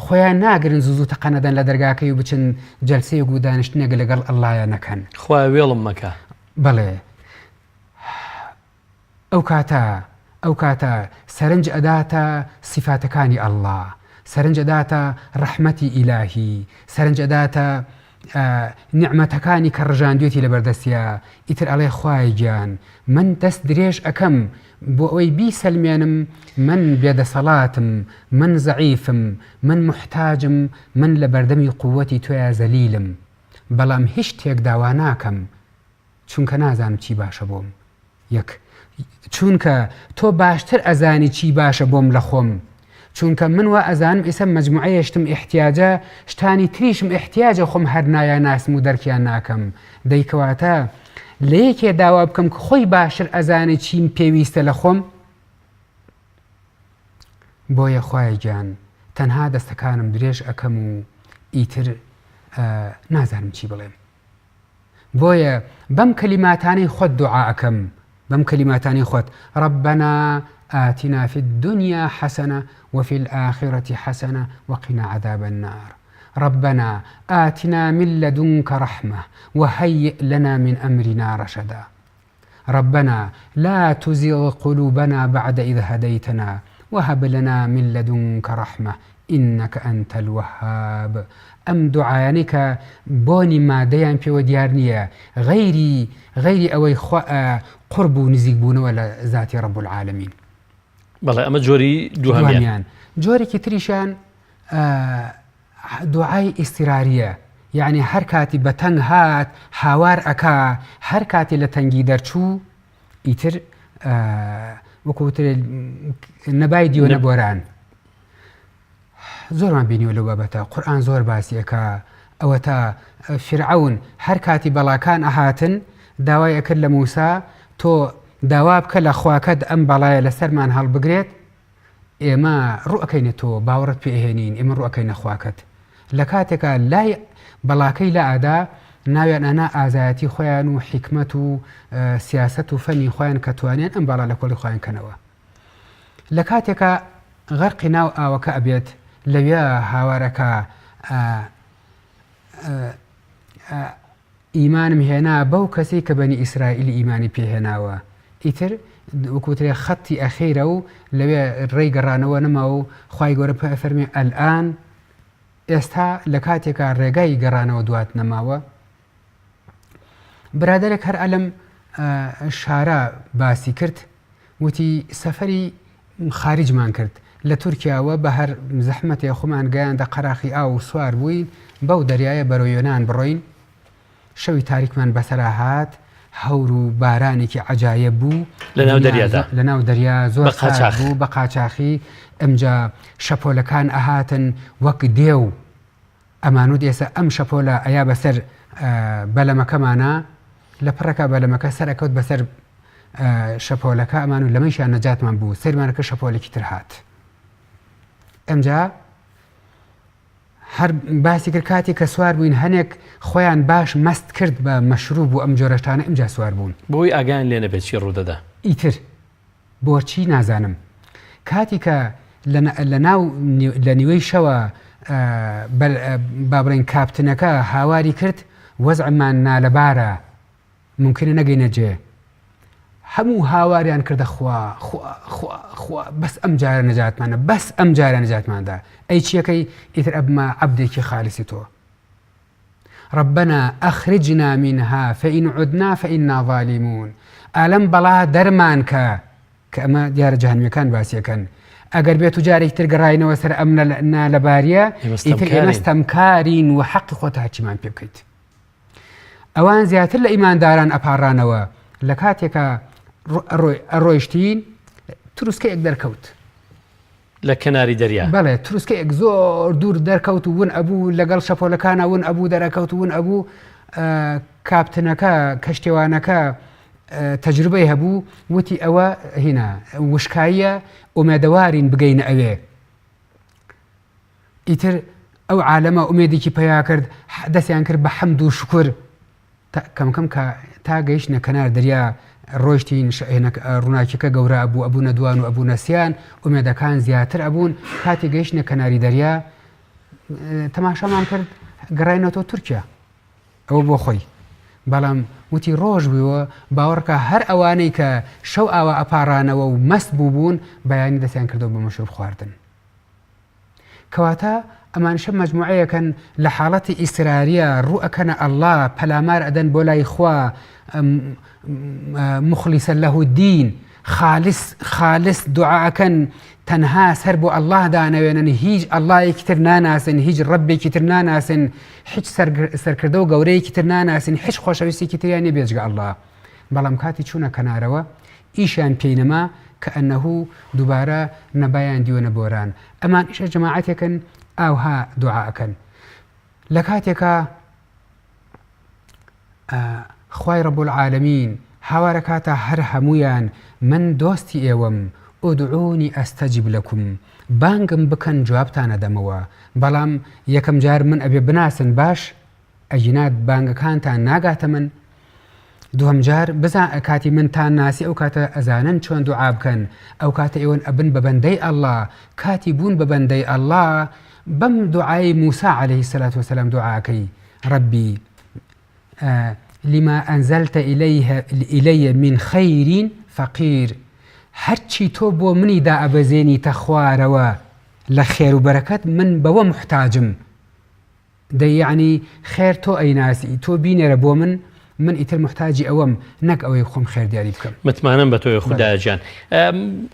خۆیان ناگرن زوو زوو تەقە نەدەن لە دەرگاکەی و بچن جەلسەیەک و دانیشتنێک لەگەڵ ئەڵڵایە نەکەن. خوایە وێڵم مەکە. بەڵێ ئەو کاتە ئەو کاتە سەرنج ئەداتە سیفاتەکانی اللە، سەرنج ئەداتە ڕەحمەتی ئیلاهی، سەرنج ئەداتە نیعمەتەکانی کە ڕژاندوێتی لەبەردەستیا، ئیتر ئەڵێ خوایە گیان من دەست درێژ ئەکەم بۆ ئەوەی بیسەلمێنم من بێدەسەڵاتم، من زەعیفم، من موحتاجم، من لەبەردەمی قووەتی تۆیا زەلیلم، بەڵام هیچ شتێک داوا ناکەم چونکە نازانم چی باشە بۆم یەک چونکە تۆ باشتر ئەزانی چی باشە بۆم لە خۆم چونکە من وا ئەزانم ئیسە مەجموعەیە شتم ئیحتیاجە شتانی تریشم ئیحتیاجە خۆم هەر نایاناسم و دەرکیان ناکەم دەی کەواتە لە یەکێ داوا بکەم کە خۆی باشتر ئەزانێ چیم پێویستە لە خۆم بۆیە خوایە گیان تەنها دەستەکانم درێژ ئەکەم و ئیتر نازانم چی بڵێم بۆیە بەم کەلیماتانەی خۆت دوعا ئەکەم، بەم کەلیماتانەی خۆت، ربنا آتنا فی الدنیا حسنە وفی الآخرة حسنە وقنا عذاب النار ربنا آتنا من لدنک رحمە وهیئ لنا من امرنا رشدا ربنا لا تزغ قلوبنا بعد اذ هدیتنا وهب لنا من لدنک رحمە انک انت الوهاب ئەم دوعایانەی کە بۆنی مادەیان پێوە دیار نییە غەیری غەیری ئەوەی خوا قورب و نزیک بوونەوە لە زاتی رب العالمین. بەڵێ ئەمە جۆری دووهەمیان. جۆرێکی تریشیان دوعای ئیستراریە یعنی هەر کاتی بە تەنگ هات هاوار ئەکا هەر کاتی لە تەنگی دەرچوو ئیتر. وەکو وترێ نەبای دیوە نە بۆران. زۆرمان بینیوە لەو بابەتە قورئان زۆر باسی ئەکا ئەوەتا فیرعەون هەر کاتی بەڵاکان ئەهاتن داوای ئەکرد لە موسا تۆ داوا بکە لە خواکەت ئەم بەڵایە لەسەرمان هەڵبگرێت ئێمە ڕوو ئەکەینە تۆ باوەڕت پێ ئەهێنین ئێمە ڕوو ئەکەینە خواکەت لە کاتێکا لای بەڵاکەی لا ئەدا ناویان ئەنا ئازایەتی خۆیان و حیکمەت و سیاسەت و فەنی خۆیان کە توانیان ئەم باڵا لە کۆڵی خۆیان کەنەوە لە کاتێکا غەرقی ناو ئاوەکە ئەبێت لەوێ هاوارەکە ئیمانم هێنا بەو کەسەی کە بەنی ئیسرائیل ئیمانی پێ هێناوە ئیتر وەکوترێ خەتی ئەخیرە و لەوێ ڕێی گەڕانەوە نەما و خوای گەورە پێ ئەفەرمێ الآن ئێستا لە کاتێکا ڕێگای گەڕانەوە دوات نەماوە برادەرێک هەر ئەلم شارە باسی کرد وتی سەفەری خاریجمان کرد لە تورکیاوە بە هەر زەحمەتێ خۆمان گەیاندە قەراخی ئاو و سوار بووین بەو دەریایە بەرەو یۆنان بڕۆین شەوی تاریکمان بەسەرا هات هەور و بارانێکی عەجایەب بوو لەناو دەریادا لەناو دەریا زۆر سارد بوو بە قاچاخی ئمجا شەپۆلەکان ئەهاتن وەک دێو ئەمانوت ئێسە ئەم شەپۆلە ئەیا بەسەر بەلەمەکەمانا لە پڕەکا بەلەمەکە سەر ئەکەوت بەسەر شەپۆلەکە ئەمان و لەمەیشان نەجاتمان بوو سەیرمان کرد شەپۆلێکی تر هات ئەمجا هەر باسی کرد کاتی کە سوار بووین هەنێک خۆیان باش مەست کرد بە مەشروب و ئەم جۆرەشتانە ئمجا سوار بوون بۆی ئاگایان لێ نەبێت چی ڕوودەدا ئیتر بۆچی نازانم کاتی کە لە ناو لە نیوەی شەوە با بڵێین کاپتنەکە هاواری کرد وەزعمان نالەبارە ممکنە نەگەینە جێ هەموو هاواریان کردە خوا خوا خوا خوا بەس ئەم جارە نەجاتمانە بەس ئەم جارە نەجاتماندا ئەی چیەکەی ئیتر ئەبمە عەبدێکی خالسی تۆ ربنا اخرجنا منها فان عدنا فانا ظالمون ئالەم بەڵا دەرمان کە کە ئەمە دیارە جەهەنمیەکان باسیەکەن ئەگەر بێت و جارێکی تر گەڕاینەوە سەر ئەم نالەباریە ئیتر ئێمە ستەمکارین و حەقی خۆتە هەرچیمان پێ بکەیت ئەوان زیاتر لە ئیمانداران ئەپاڕانەوە لە کاتێکا ئەڕۆیشتین تروسکەیەک دەرکەوت لە کەناری دەریا. بەڵێ تروسکەیەک زۆر دوور دەرکەوت و ون ئەبوو لەگەڵ شەپۆلەکانا ون ئەبوو دەرەکەوت و ون ئەبوو کاپتنەکە کەشتێوانەکە تەجروبەی هەبوو وتی ئەوە هینا وشکاییە ئومێدەوارین بگەینە ئەوێ ئیتر ئەو عالەمە ئومێدێکی پەیا کرد دەستیان کرد بە حەمد و شوکر تا کەم کەم کە تا گەیشتنە کەنار دەریا ڕۆیشتین ڕووناکیەکە گەورە ئەبوو ئەبوونە دوان و ئەبوونە سیان ئومێدەکان زیاتر ئەبوون کاتی گەیشتنە کەناری دەریا تەماشامان کرد گەڕاینەوە تورکیا ئەوە بۆ خۆی بەڵام وتی ڕۆژ بووە باوەڕکە هەر ئەوانەی کە شەو ئاوا ئەپارانەوە و مەست بوو بوون بەیانی دەستیان کردەوە بە مەشروب خواردن کەواتە ئەمانیشە مەجموعەیەکن لە حاڵەتی ئیسراریە ڕوو ئەکەنە اللە پەلامار ئەدەن بۆ لای خوا مخلیسە لە الدین خالص خالص دوعا ئەکەن تەنها سەر بۆ اللە دانەوێنن هیچ اللەیەکی تر ناناسن هیچ ڕەبێکی تر ناناسن هیچ سەرکردە و گەورەیەکی تر ناناسن هیچ خۆشەویستێکی تریان نیە بێجگە اللە بەڵام کاتی چوونە کەنارەوە ئیشیان پێی نەما کەئەنەهو دووبارە نە بایان دیوە نە بۆران ئەمانیشە جەماعەتێکن ئاوها دوعا ئەکەن لە کاتێکا خوای رب العالمین هاوارەکاتە هەر هەمویان من دۆستی ئێوەم ادعونی استجب لکم بانگم بکەن جوابتان ئەدەمەوە بەڵام یەکەم جار من ئەبێ بناسن باش ئەگینا بانگەکانتان ناگاتە من دووەم جار بزان کاتی من تان ناسی ئەو کاتە ئەزانن چۆن دوعا بکەن ئەو کاتە ئێوەن ئەبن بە بەندەی ئەڵڵا کاتی بوون بە بەندەی ئەڵڵا بەم دوعای موسا عەلەیهی سەلات وەسەلام دوعاکەی ڕەبی لما أنزلت إلي من خير فقير هەرچی تۆ بۆ منی دائەبەزێنیتە خوارەوە لە خێر و بەرەکەت من بەوە محتاجم دەی یەعنی خێر تۆ ئەیناسی تۆ بینێرە بۆ من من ئیتر موحتاجی ئەوەم نەک ئەوەی خۆم خێر دیاری بکەم. متمانەم بە تۆیە خودایە گیان.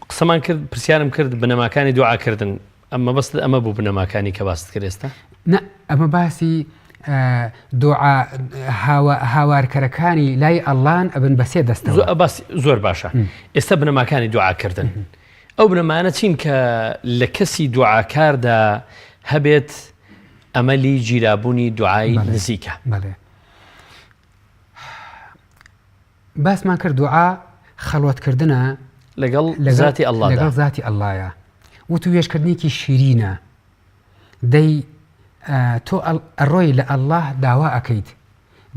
قسەمان کرد پرسیارم کرد بنەماکانی دوعا کردن مەبەستت ئەمە بوو بنەماکانی کە باست کرد ئێستا؟ نا ئەمە باسی. دوعا هاوارکەرەکانی لای ئەڵان ئەبن بە سێ دەستەوە. زۆر باشە ئێستا بنەماکانی دوعاکردن ئەو بنەمانە چین کە لە کەسی دوعاکاردا هەبێت ئەمەلی گیرابوونی دوعای نزیکە؟ بەڵێ باسمان کرد دوعا خەڵوەتکردنە لەگەڵ زاتی ئەڵڵا لەگەڵ زاتی ئەڵڵایە وتوێژکردنێکی شیرینە دەی تۆ ئەڕۆی لە ئەڵڵا داوا ئەکەیت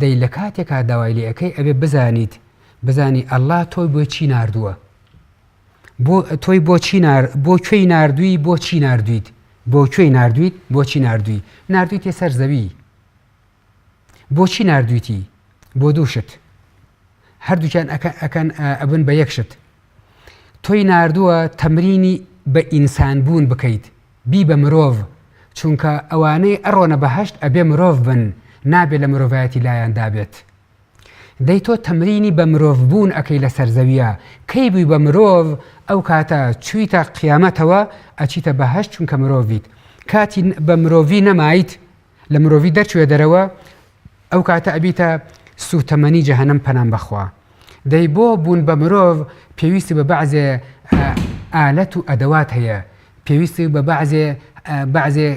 دەی لە کاتێکا داوای لێ ئەکەی ئەبێ بزانیت بزانی ئەڵڵا تۆی بۆ چی ناردووە بۆ تۆی بۆ چی نار بۆ کوێی ناردووی بۆ چی ناردوویت بۆ کوێی ناردوویت بۆ چی ناردووی ناردوویتێ سەر زەوی بۆچی ناردوویتی بۆ دوو شت هەردووکیان ئەکەن ئەبن بە یەک شت تۆی ناردووە تەمرینی بە ئینسان بوون بکەیت بی بە مرۆڤ چونکە ئەوانەی ئەڕۆنە بەهشت ئەبێ مرۆڤ بن نابێ لە مرۆڤایەتی لایان دابێت دەی تۆ تەمرینی بە مرۆڤ بوون ئەکەی لەسەر زەویە کەی بووی بە مرۆڤ ئەو کاتە چوویتە قیامەتەوە ئەچیتە بەهشت چونکە مرۆڤیت کاتی بە مرۆڤی نەمایت لە مرۆڤی دەرچویە دەرەوە ئەو کاتە ئەبیتە سوتەمەنی جەهەنەم پەنام بەخوا دەی بۆ بوون بە مرۆڤ پێویستی بە بەعزێ ئالەت و ئەدەوات هەیە پێویستی بە بەعزێ بەعزێ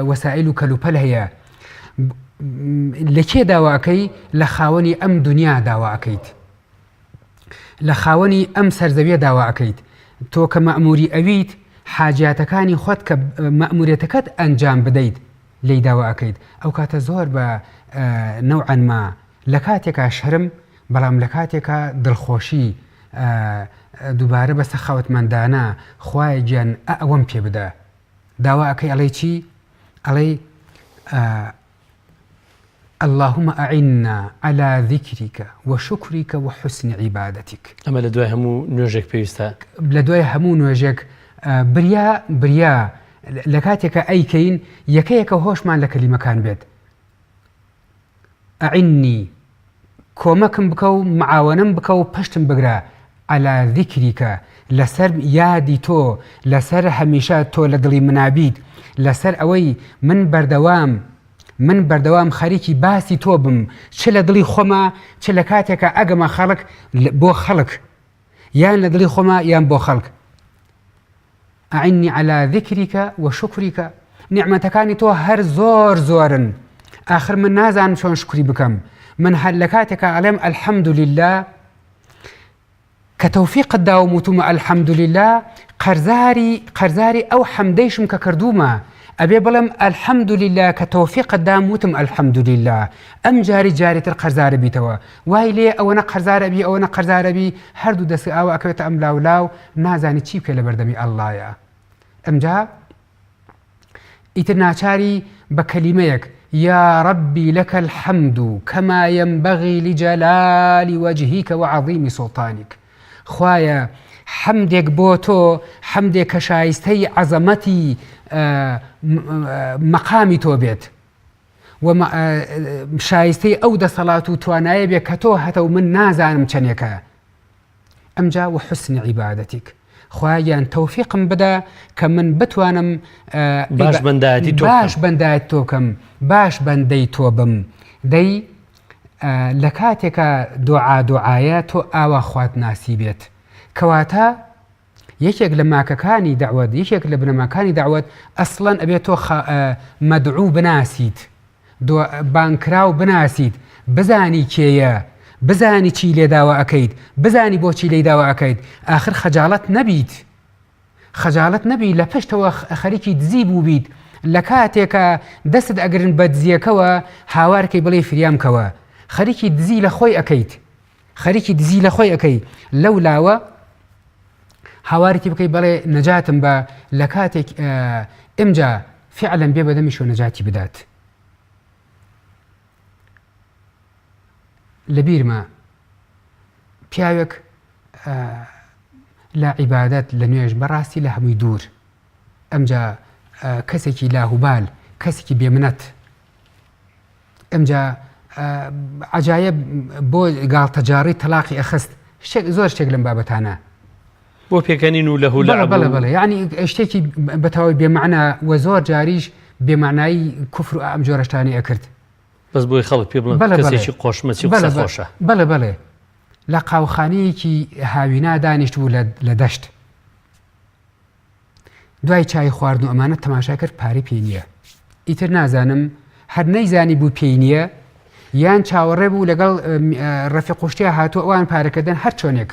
وەسائل و کەلوپەل هەیە لە کێ داواکەی لە خاوەنی ئەم دنیا داواکەیت لە خاوەنی ئەم سەرزەویە داوا ئەکەیت تۆ کە مەئموری ئەویت حاجیاتەکانی خۆت کە مەئموریەتەکەت ئەنجام بدەیت لێی داوا ئەکەیت ئەو کاتە زۆر بە نەوعەن ما لە کاتێکا شەرم بەڵام لە کاتێکا دڵخۆشی دووبارە بە سەخاوەتمەندانە خوایە گیان ئە ئەوەم پێ بدە داوا ئەکەی ئەڵێی چی ئەڵێی اللهم اعنا علی ذکرک و شکرک و حسن عبادتک. ئەمە لە دوای هەموو نوێژێک پێویستە؟ لە دوای هەموو نوێژێک بریا بریا لە کاتێکا ئەیکەین یەکە یەکە هۆشمان لە کەلیمەکان بێت. اعنی کۆمەکم بکە و معاوەنەم بکە و پشتم بگرە علی ذکرک لەسەر یادی تۆ لەسەر هەمیشە تۆ لە دڵی منا بیت لەسەر ئەوەی من بەردەوام من بەردەوام خەریکی باسی تۆ بم چ لە دڵی خۆما چ لە کاتێکا ئەگەمە خەڵک بۆ خەڵک یان لە دڵی خۆما یان بۆ خەڵک اعنی علی ذکرک و شکرک نیعمەتەکانی تۆ هەر زۆر زۆرن ئاخر من نازانم چۆن شکری بکەم من هەر لە کاتێکا ئەڵێم الحمدللە کە تەوفیقت داوم وتومە الحمدللە قەرزاری قەرزاری ئەو حەمدەیشم کە کردوومە ئەبێ بڵێم الحمدللە کە تەوفیقت دام وتم الحمدللە ئەم جاری جاری تر قەرزارە بیتەوە وای لێ ئەوەنە قەرزارە بی ئەوەنە قەرزارە بی هەردوو دەست ئاوا ئەکەوێتە ئەم لاولاو نازانی چی بکەی لە بەردەمی ئەڵڵایە ئەمجا ئیتر ناچاری بە کەلیمەیەک یا ربی لك الحمد كما ينبغي لجلال وجهك وعظيم سلطانك خوایە حەمدێک بۆ تۆ حەمدێک کە شایستەی عەزەمەتی مەقامی تۆ بێت و شایستەی ئەو دەسەڵات و توانایە بێ کە تۆ هەتە و من نازانم چەندێکە ئەمجا وحسن عیبادەتک خوایە گیان تەوفیقم بدە کە من بتوانم باش بەندایەتی تۆ باش بەندایەتی تۆ بکەم باش بەندەی تۆ بم دەی لە کاتێکا دوعا دوعایە تۆ ئاوا خوات ناسی بێت کەواتە یەکێک لە ماکەکانی دەعوەت یەکێک لە بنەماکانی دەعوەت ئەسڵەن ئەبێت تۆ مەدعو بناسیت بانگکراو بناسیت، بزانی کێیە، بزانی چی لێ داوا ئەکەیت، بزانی بۆچی لێی داوا ئەکەیت، ئاخر خەجاڵەت نەبیت، خەجاڵەت نەبی لە پشتەوە خەریکی دزی بووبیت، لە کاتێکا دەستت ئەگرن بە دزیەکەوە هاوارکەی بڵێی فریام کەوە، خەریکی دزی لە خۆی ئەکەیت، خەریکی دزی لە خۆی ئەکەی، لەو لاوە هاوارێکی بکەی بەڵێ نەجاتم بە لە کاتێک ئمجا فعلا بێ بەدەمیشەوە نەجاتی بدات. لەبیرمە پیاوێک لە عیبادەت لە نوێژ بەڕاستی لە هەمووی دوور ئەمجا کەسێکی لاهوبال کەسێکی بێمنەت ئەمجا عجایب بۆ گاڵتەجاڕی تەلاقی ئەخست شتێک زۆر شتێک لەم بابەتانە بۆ پێکەنین و لەهو لەعب بەڵێ بەڵێ یعنی شتێکی بەتەواوی بێمەعنا و زۆر جاریش بێمەعنایی کوفر و ئەم جۆرە شتانەی ئەکرد. بەس بۆی خەڵک پێ بڵێن کەسێکی قۆشمەچی و قسە خۆشە. بەڵێ بەڵێ لە قاوخانەیەکی هاوینا دانیشتبوو لە دەشت. دوای چای خواردن و ئەمانە تەماشای کرد پارەی پێ نییە. ئیتر نازانم هەر نەیزانی بوو پێی نییە یان چاوەڕێ بوو لەگەڵ ڕەفیق قوشتیا هاتووە ئەوان پارەکردن هەر چۆنێک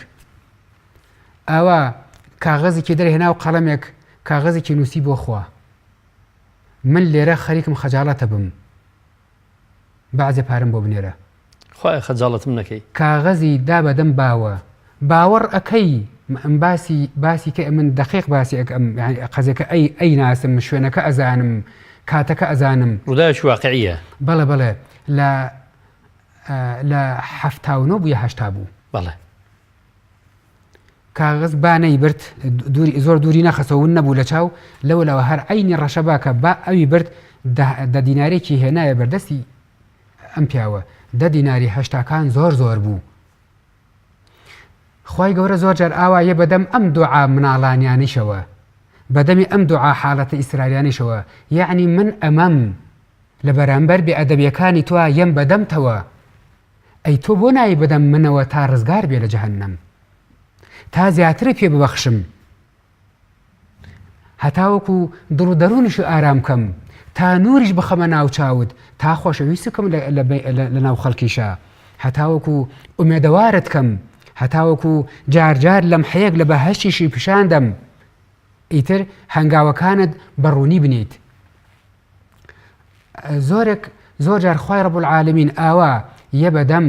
ئاوا کاغەزێکی دەرهێنا و قەڵەمێک کاغەزێکی نووسی بۆ خوا من لێرە خەریکم خەجاڵەتە بم بەعزێ پارەم بۆ بنێرە. خوایە خەجاڵەتم نەکەی. کاغەزی دا بە دەم باوە. باوەڕ ئەکەی ئەم باسی باسی کەی ئەمن دەقیق باسی ئەکەم یانی قەزیەکە ئەی ئەی ناسم شوێنەکە ئەزانم کاتەکە ئەزانم. ڕووداوێکی واقعیە. بەڵێ بەڵێ لە لە 79 بوو یا 80 بوو. بەڵێ. کاغەز با نەیبرد دووری زۆر دووری نەخستەوە ون نەبوو لە چاو لەولاوە هەر عەینی ڕەشەبا کە با ئەوی برد دە دینارێکی هێنایە بەردەستی ئەم پیاوە دە دیناری هەشتاکان زۆر زۆر بوو خوای گەورە زۆر جار ئاوا یە بەدەم ئەم دوعا مناڵانیانیشەوە بەدەمی ئەم دوعا حاڵەتە ئیسراریانیشەوە یەعنی من ئەمەم لە بەرامبەر بێ ئەدەبیەکانی تۆ یەم بەدەمتەوە ئەی تۆ بۆ نایی بەدەم منەوە تا ڕزگار بێ لە جەهەنەم تا زیاترت پێ ببەخشم هەتاوەکو دڵ و دەروونیشی ئارام کەم تا نوریش بخەمە ناو چاوت تا خۆشەویست کەم لە ناو خەڵکیشا هەتاوەکو ئومێدەوارت کەم هەتاوەکو جار جار لەمحەیەک لە بەهەشتیشی پیشان دەم ئیتر هەنگاوەکانت بە ڕوونی بنیت زۆرێک زۆر جار خوای رب العالمین ئاوا یە بەدەم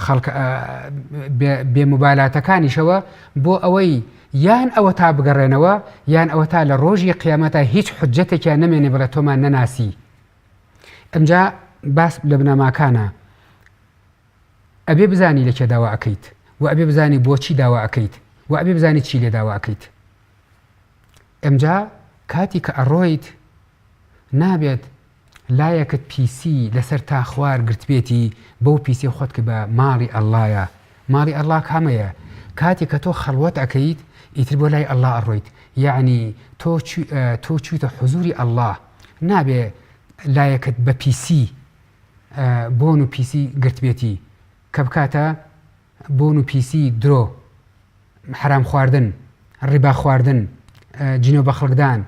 خەڵک بێ مبالاتەکانیشەوە بۆ ئەوەی یان ئەوە تا بگەڕێنەوە یان ئەوە تا لە ڕۆژی قیامەتە هیچ حجەتێکیان نەمێنێ بڵێ تۆمان نەناسی ئەمجا باس لە بنەماکانە ئەبێ بزانی لە کێ داوا ئەکەیت و ئەبێ بزانی بۆچی داوا ئەکەیت و ئەبێ بزانی چی لێ داوا ئەکەیت ئمجا کاتی کە ئەڕۆیت نابێت لایەکت پیسی لەسەر تا خوار گرتبێتی بەو پیسی خۆت کە بە ماڵی ئەڵڵایە ماڵی ئەڵڵا کامەیە کاتی کە تۆ خەڵوەت ئەکەیت ئیتر بۆ لای ئەڵڵا ئەڕۆیت یەعنی تۆ تۆ چویتە حزوری ئەڵڵا نابێ لایەکت بە پیسی بۆن و پیسی گرتبێتی کە بکاتە بۆن و پیسی درۆ، حەرام خواردن، ڕیبا خواردن، جنێو بە خەڵکدان،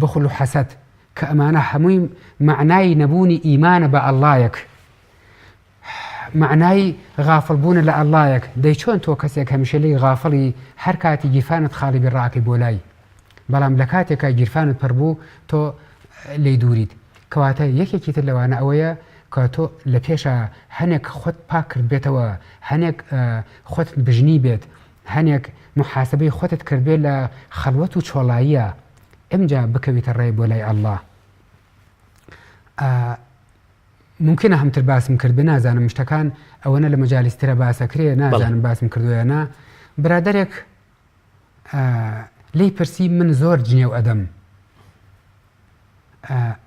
بخل و حەسەد، کە ئەمانە هەمووی مەعنای نەبوونی ئیمانە بە ئەڵڵایەک، مەعنای غافڵ بوونە لە ئەڵڵایەک، دەی چۆن تۆ کەسێک هەمیشە لێی غافڵی هەر کاتی گیرفانت خاڵی بێ ڕائەکەی بۆ لای، بەڵام لە کاتێکا گیرفانت پڕ بوو تۆ لێی دووریت. کەواتە یەکێکی تر لەوانە ئەوەیە کە تۆ لە پێشا هەنێک خۆت پاک کردبێتەوە، هەنێک خۆتت بژنی بێت، هەنێک موحاسەبەی خۆتت کردبێت لە خەڵوەت و چۆڵاییە، ئمجا بکەویتە ڕێ بۆ لای اللە. ممکنە هەمتر باسم کردبێ نازانم شتەکان ئەوەنە لە مەجالیس ترە باسەکرێ نازانم باسم کردووە یا نا. برادەرێک لێی پرسی من زۆر جنێو ئەدەم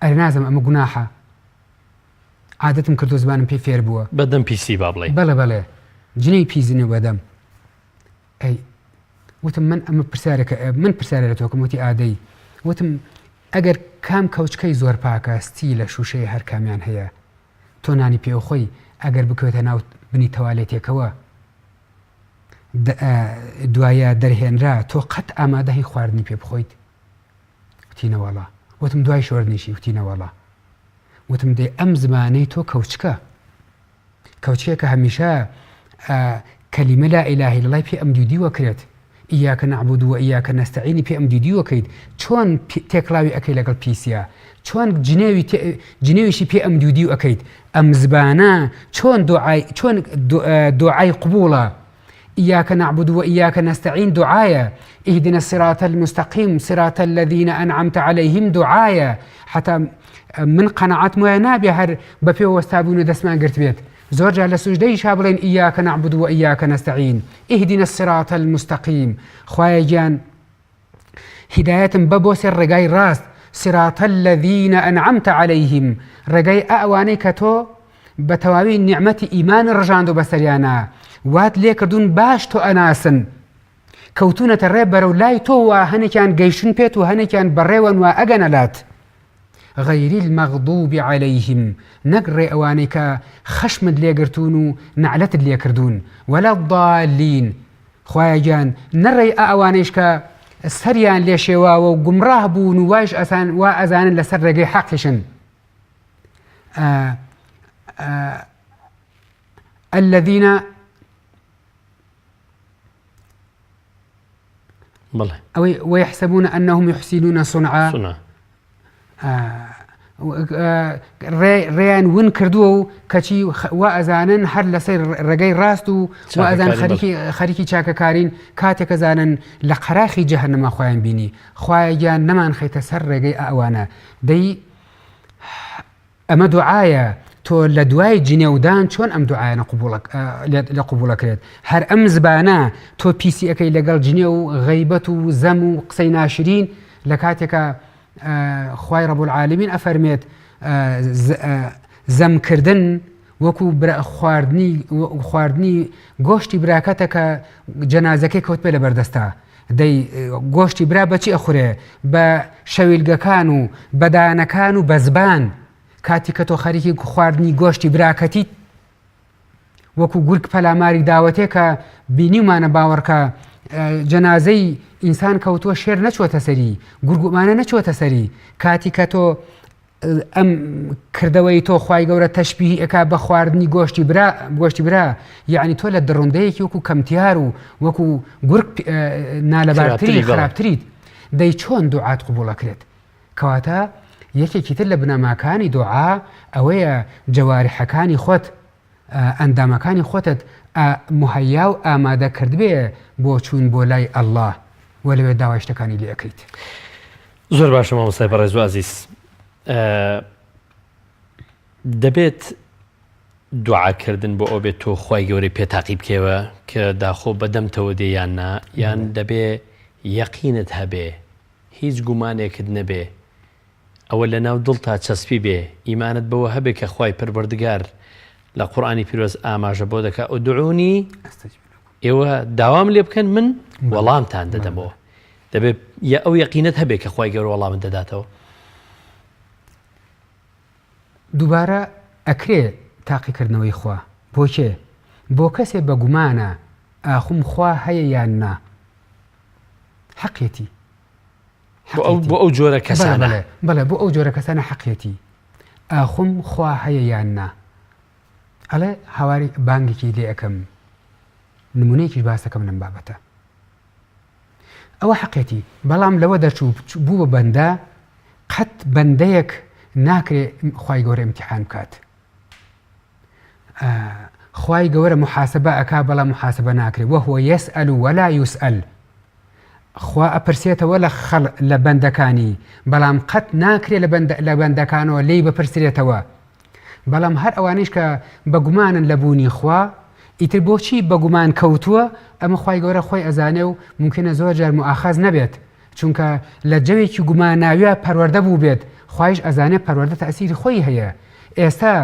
ئەرێ نازم ئەمە گوناحە عادەتم کردو زمانم پێی فێر بووە بەدەم پیسی با بڵێ بەڵێ بەڵێ جنێی پیس جنێو بەدەم ئەی وتم من ئەمە پرسیارێکە من پرسیارە لە تۆکەم وتی ئادەی وتم ئەگەر کام کەوچکەی زۆر پاکە ستی لە شوشەی هەر کامیان هەیە تۆ نانی پێوخۆی ئەگەر بکەوێتە ناو بنی تەوالێتێکەوە دوایە دەرهێنرا تۆ قەت ئامادە هی خواردنی پێ بخۆیت وتی نەوەڵا وتم دوای شۆردنیشی وتی نەوەڵا وتم دەی ئەم زمانەی تۆ کەوچکە کەوچکێکە هەمیشە کەلیمە لا ئیلاهە الا اللە پێ ئەم دیودیوە کرێت ئیاکە نەعبود و ئیاکە نەستەعینی پێ ئەم دیودیوە کەیت چۆن تێکڵاوی ئەەکەی لەگەڵ پیسیا چۆن جنێوی جنێویشی پێ ئەم دیودیو ئەەکەیت ئەم زبانە چۆن دوعای چۆن دوعای قبوڵە إياك نعبد وإياك نستعين دوعایە، اهدنا الصراط المستقیم صراط الذین أنعمت عليهم دوعایە، حتا من قەناعەتم وایە نابێ هەر بە پێ وەستابوون و دەستمان گرتبێت زۆر جار لە سوجدەیشا بڵێن إياك نعبد وإياك نستعين اهدنا الصراط المستقیم خوایە گیان هیدایەتم بە بۆ سەر ڕێگای ڕاست، صراط الذین انعمت علیهم، ڕێگای ئەوانەی کە تۆ بە تەواوی نیعمەتی ئیمانت ڕژاندوە بەسەریانا، وات لێکردوون باش تۆ ئەناسن، کەوتوونەتە ڕێ بەرەو لای تۆ و هەنێکیان گەیشتوون پێت و هەنێکیان بەڕێوەن و ئەگەنە لات. غیر المغضوب علیهم نەک ڕێ ئەوانەی کە خەشمت لێ گرتوون و نەعلەتت لێ کردوون، ولا الضالین خوایە گیان نە ڕێی ئا ئەوانەیش کە سەریان لێ شێواوە و گومڕاه بوون و وایش ئەسان وا ئەزانن لەسەر ڕێگەی حەقیشن. الذين بەڵێ ئەوەی ويحسبون أنهم يحسنون صنعا صنعا ڕێیان ون کردووە و کەچی وا ئەزانن هەر لەسەر ڕێگەی ڕاست و وا ئەزان خەریکی خەریکی چاکەکارین کاتێک ئەزانن لە قەراخی جەهەنەمە خۆیان بینی خوایە گیان نەمان خەیتە سەر ڕێگەی ئەوانە دەی ئەمە دوعایە تۆ لە دوای جنێودان چۆن ئەم دوعایانە قبوڵە لە قبوڵەکرێت هەر ئەم زبانە تۆ پیسی ئەەکەی لەگەڵ جنێو و غەیبەت و زەم و قسەی ناشرین لە کاتێکە خوای رب العالمین ئەفەرمێت زەمکردن وەکو خواردنی خواردنی گۆشتی براکەتە کە جەنازەکەی کەوت پێ لە بەردەستا دەی گۆشتی برا بەچی ئەخورێ بە شەویلگەکان و بەدانەکان و بەزبان کاتی کە تۆ خەریکی خواردنی گۆشتی براکەتیت وەکو گورگ پەلاماری داوەتێ کە بینیومانە باوەڕکە جەنازەی ئینسان کەوتووە شێر نەچوەتە سەری گورگومانە نەچوەتە سەری کاتی کە تۆ ئەم کردەوەی تۆ خوای گەورە تەشبیهی ئەکا بە خواردنی گۆشتی برا گۆشتی برا یعنی تۆ لە دڕندەیەکی وەکو کەمتیار و وەکو گورگ نالەبارتری خراپتریت دەی چۆن دوعات قبوڵەکرێت کەواتە یەکێکی تر لە بنەماکانی دوعا ئەوەیە جەوارحەکانی خۆت ئەندامەکانی خۆتت مهیا و ئامادە کردبێ بۆ چوون بۆ لای اللە و لەوێ داوای شتەکانی لێ ئەکەیت. زۆر باشە مامۆستای بەڕێز و ئازیز دەبێت دوعاکردن بۆ ئەو بێت تۆ خی گەورەی پێ تاقی بکەوە کە داخۆ بەدەمتەوە دێ یان نا یان دەبێ یەقینت هەبێ هیچ گومانێکت نەبێ ئەوە لە ناو دڵتا چەسپی بێ ئیمانت بەوە هەبێ کە خوای پەروەردگار لە قورئانی پیرۆز ئاماژە بۆ دەکا ادعونی ئێوە داوام لێ بکەن من وەڵامتان دەدەمەوە دەبێت یا ئەو یەقینەت هەبێ کە خوای گەورە وەڵامت دەداتەوە. دووبارە ئەکرێ تاقیکردنەوەی خوا بۆ کێ؟ بۆ کەسێ بە گومانە ئاخوم خوا هەیە یان نا؟ حەقیەتی. بۆ ئەو جۆرە کەسانە بەڵێ بۆ ئەو جۆرە کەسانە حەقیەتی ئاخم خوا هەیە یان نا ئەڵێ هاواری بانگێکی لێ ئەەکەم نمونەیەکیش باسەکەم لەم بابەتە ئەوە حەقێتی بەڵام لەوە دەرچوو بوو بە بەندە قەت بەندەیەک ناکرێ خی گەورە امتحان بکات خوای گەورە محاسبە ئەکا بەڵام محاسبە ناکرێ وهو يسأل ولا يسأل خوا ئەپرسێتەوە لە خەڵ لە بەندەکانی بەڵام قەت ناکرێ لە بەند لە بەندەکانەوە لێی بپرسرێتەوە بەڵام هەر ئەوانیش کە بەگومانن لە بوونی خوا ئیتر بۆچی بەگومان کەوتووە ئەمە خوای گەورە خۆی ئەزانێ و ممکنە زۆر جار موئاخەز نەبێت چونکە لە جەوێکی گوماناویا پەروەردە بووبێت، خوایش ئەزانێ پەروەردە تەئسیری خۆی هەیە، ئێستا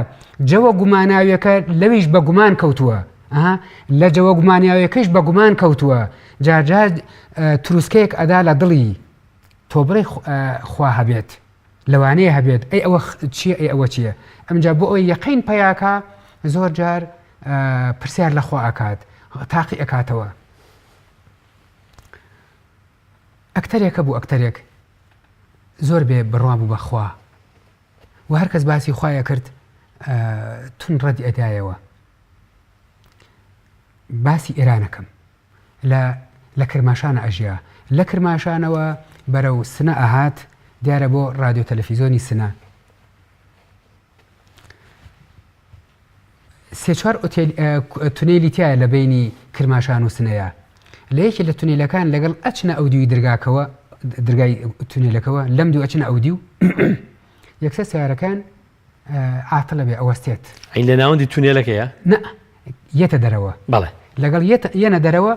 جەوە گوماناویەکە لەویش بە گومان کەوتووە، ئەها لە جەوە گوماناویەکەیش بە گومان کەوتووە، جار جار تروسکەیەک ئەدا لە دڵی، تۆ بڵێی خوا هەبێت، لەوانەیە هەبێت، ئەی ئەوە چییە، ئەی ئەوە چییە؟ ئەمجا بۆ ئەوەی یەقین پەیاکا زۆر جار پرسیار لە خوا ئەکات، تاقی ئەکاتەوە. ئەکتەرێک هەبوو ئەکتەرێک زۆر بێ بڕوا بوو بە خوا و هەر کەس باسی خوای ئەکرد تون ڕەدی ئەدایەوە باسی ئێرانەکەم لە لە کرماشانە ئەژیا لە کرماشانەوە بەرەو سنە ئەهات دیارە بۆ رادیۆ تەلەفیزۆنی سنە سێ چوار ئوتێل تونێلی تایە لە بینی کرماشان و سنەیە لە یەکێ لە تونێلەکان لەگەڵ ئەچنە ئەو دیوی درگاکەوە درگای تونێلەکەوە لەم دوو ئەچنە ئەو دیو یەکسەر سیارەکان عاتڵە بێ ئەوەستێت ئەی لە ناوەندی تونێلەکەیە نە یەتە دەرەوە بەڵێ لەگەڵ یەنە دەرەوە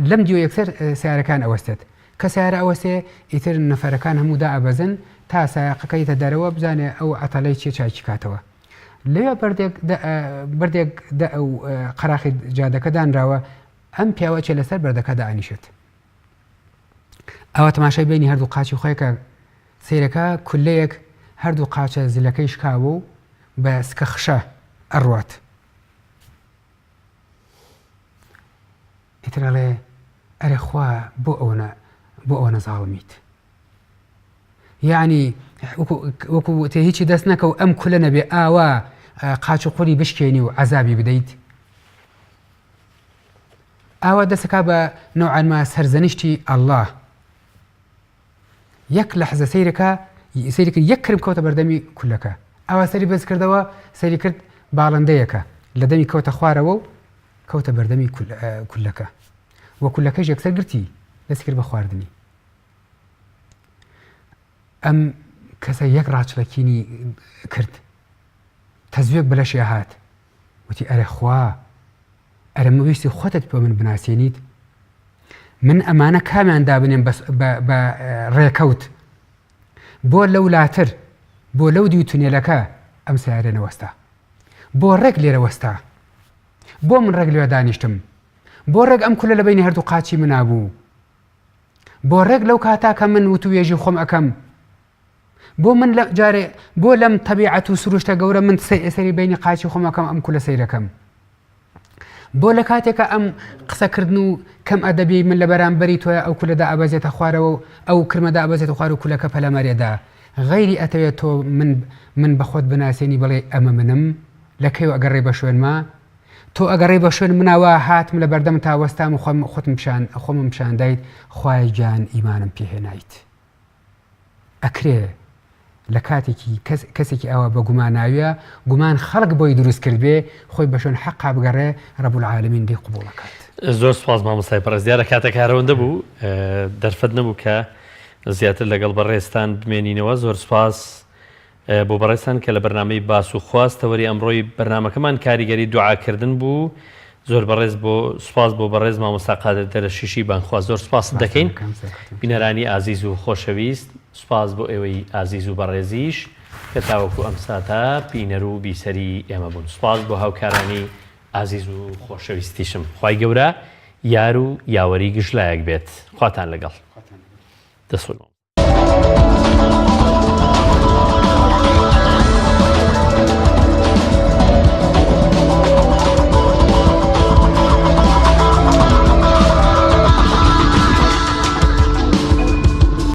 لەم دیو یەکسەر سیارەکان ئەوەستێت کە سیارە ئەوەستێ ئیتر نەفەرەکان هەموو دائەبەزن تا سایەقەکە یەتە دەرەوە بزانێ ئەو عەتەلەی چیە چاکی کاتەوە لەوێ بەردێک بەردێک قەراخی جادەکە دانراوە ئەم پیاوە چێ لەسەر بەردەکە دانیشێت ئەوە تەماشای بینی هەردوو قاچی خۆیکە سیرەکە کولەیەک هەردوو قاچە زلەکەی شکاوە و بە سکە خشە ئەڕوات. ئیتر ئەڵێ ئەرێ خوا بۆ ئەوەنە بۆ ئەوەنە زاڵمیت؟ یەعنی وەکو وتێ هیچی دەست نەکەو ئەم کولە نەبێ ئاوا قاچ و قوری بشکێنی و عەزابی بدەیت؟ ئاوا دەسەکا بە نەوعەنما سەرزەنشتی ئەڵڵا. یەک لەحزە سەیرەکە سەیری کرد یەک کرم کەوتە بەردەمی کولەکە ئاوا سەری بەرز کردەوە سەیری کرد باڵندەیەکە لە دەمی کەوتە خوارەوە و کەوتە بەردەمی کولەکە و کولەکەش یەکسەر گرتی دەستی کرد بە خواردنی ئەم کەسە یەک ڕاچڵەکینی کرد تەزوێک بە لەشێ هات وتی ئەرێ خوا ئەرە مەویستی خۆتت بە من بناسێنیت من ئەمانە کامیان دابنێم بە ڕێکەوت بۆ لەو لاتر بۆ لەو دیو تونێلەکە ئەم سیارە نەوەستا بۆ ڕێک لێرە وەستا بۆ من ڕێک لێ دانیشتم بۆ ڕێک ئەم کولە لە بینی هەردوو قاچی منا بوو بۆ ڕێک لەو کاتا کە من وتوێژی خۆم ئەکەم بۆ من لە جارێ بۆ لەم تەبیعەت و سروشتە گەورە من سەری بینی قاچی خۆم ئەکەم ئەم کولە سەیرەکەم بۆ لە کاتێکە ئەم قسەکردن و کەم ئەدەبی من لە بەرامبەری تۆیا ئەو کولە دائەبەزێتە خوارەوە و ئەو کرمە دائەبەزێتە خوار و کولەکە پەلەمەرێدا غەیری ئەتەوێت تۆ من من بە خۆت بناسێنی بڵێ ئەمە منم لە کەیوە ئەگەڕێی بە شوێنما تۆ ئەگەڕێی بە شوێن منا وا هاتم لە بەردەمتا وەستام و خۆم خۆتم پیشان خۆمم پیشاندایت خوایە گیان ئیمانم پێ هێنایت. ئەکرێ لە کاتێکی کەس کەسێکی ئاوا بە گوماناویە گومان خەڵک بۆی دروست کردبێ خۆی بە شوێن حەقا بگەڕێ رب العالمین لێی قبوڵ ئەکات. زۆر سوپاس مامۆستای بەڕێز دیارە کاتەکە هەرەوەندە بوو دەرفەت نەبوو کە زیاتر لەگەڵ بەڕێزتان بمێنینەوە زۆر سوپاس بۆ بەڕێزتان کە لە بەرنامەی باس و خواست تەوەری ئەمڕۆی بەرنامەکەمان کاریگەری دوعا کردن بوو زۆر بەڕێز بۆ سوپاس بۆ بەڕێز مامۆستا قادر دەرەشیشی بانگخواز زۆر سوپاست دەکەین بینەرانی ئازیز و خۆشەویست سوپاس بۆ ئێوەی ئازیز و بەڕێزیش کە تاوەکو ئەم ساتە بینەر و بیسەری ئێمە بوون سوپاس بۆ هاوکارانی ئازیز و خۆشەویستیشم خوای گەورە یار و یاوەری گشت لایەک بێت خواتان لەگەڵ دەست.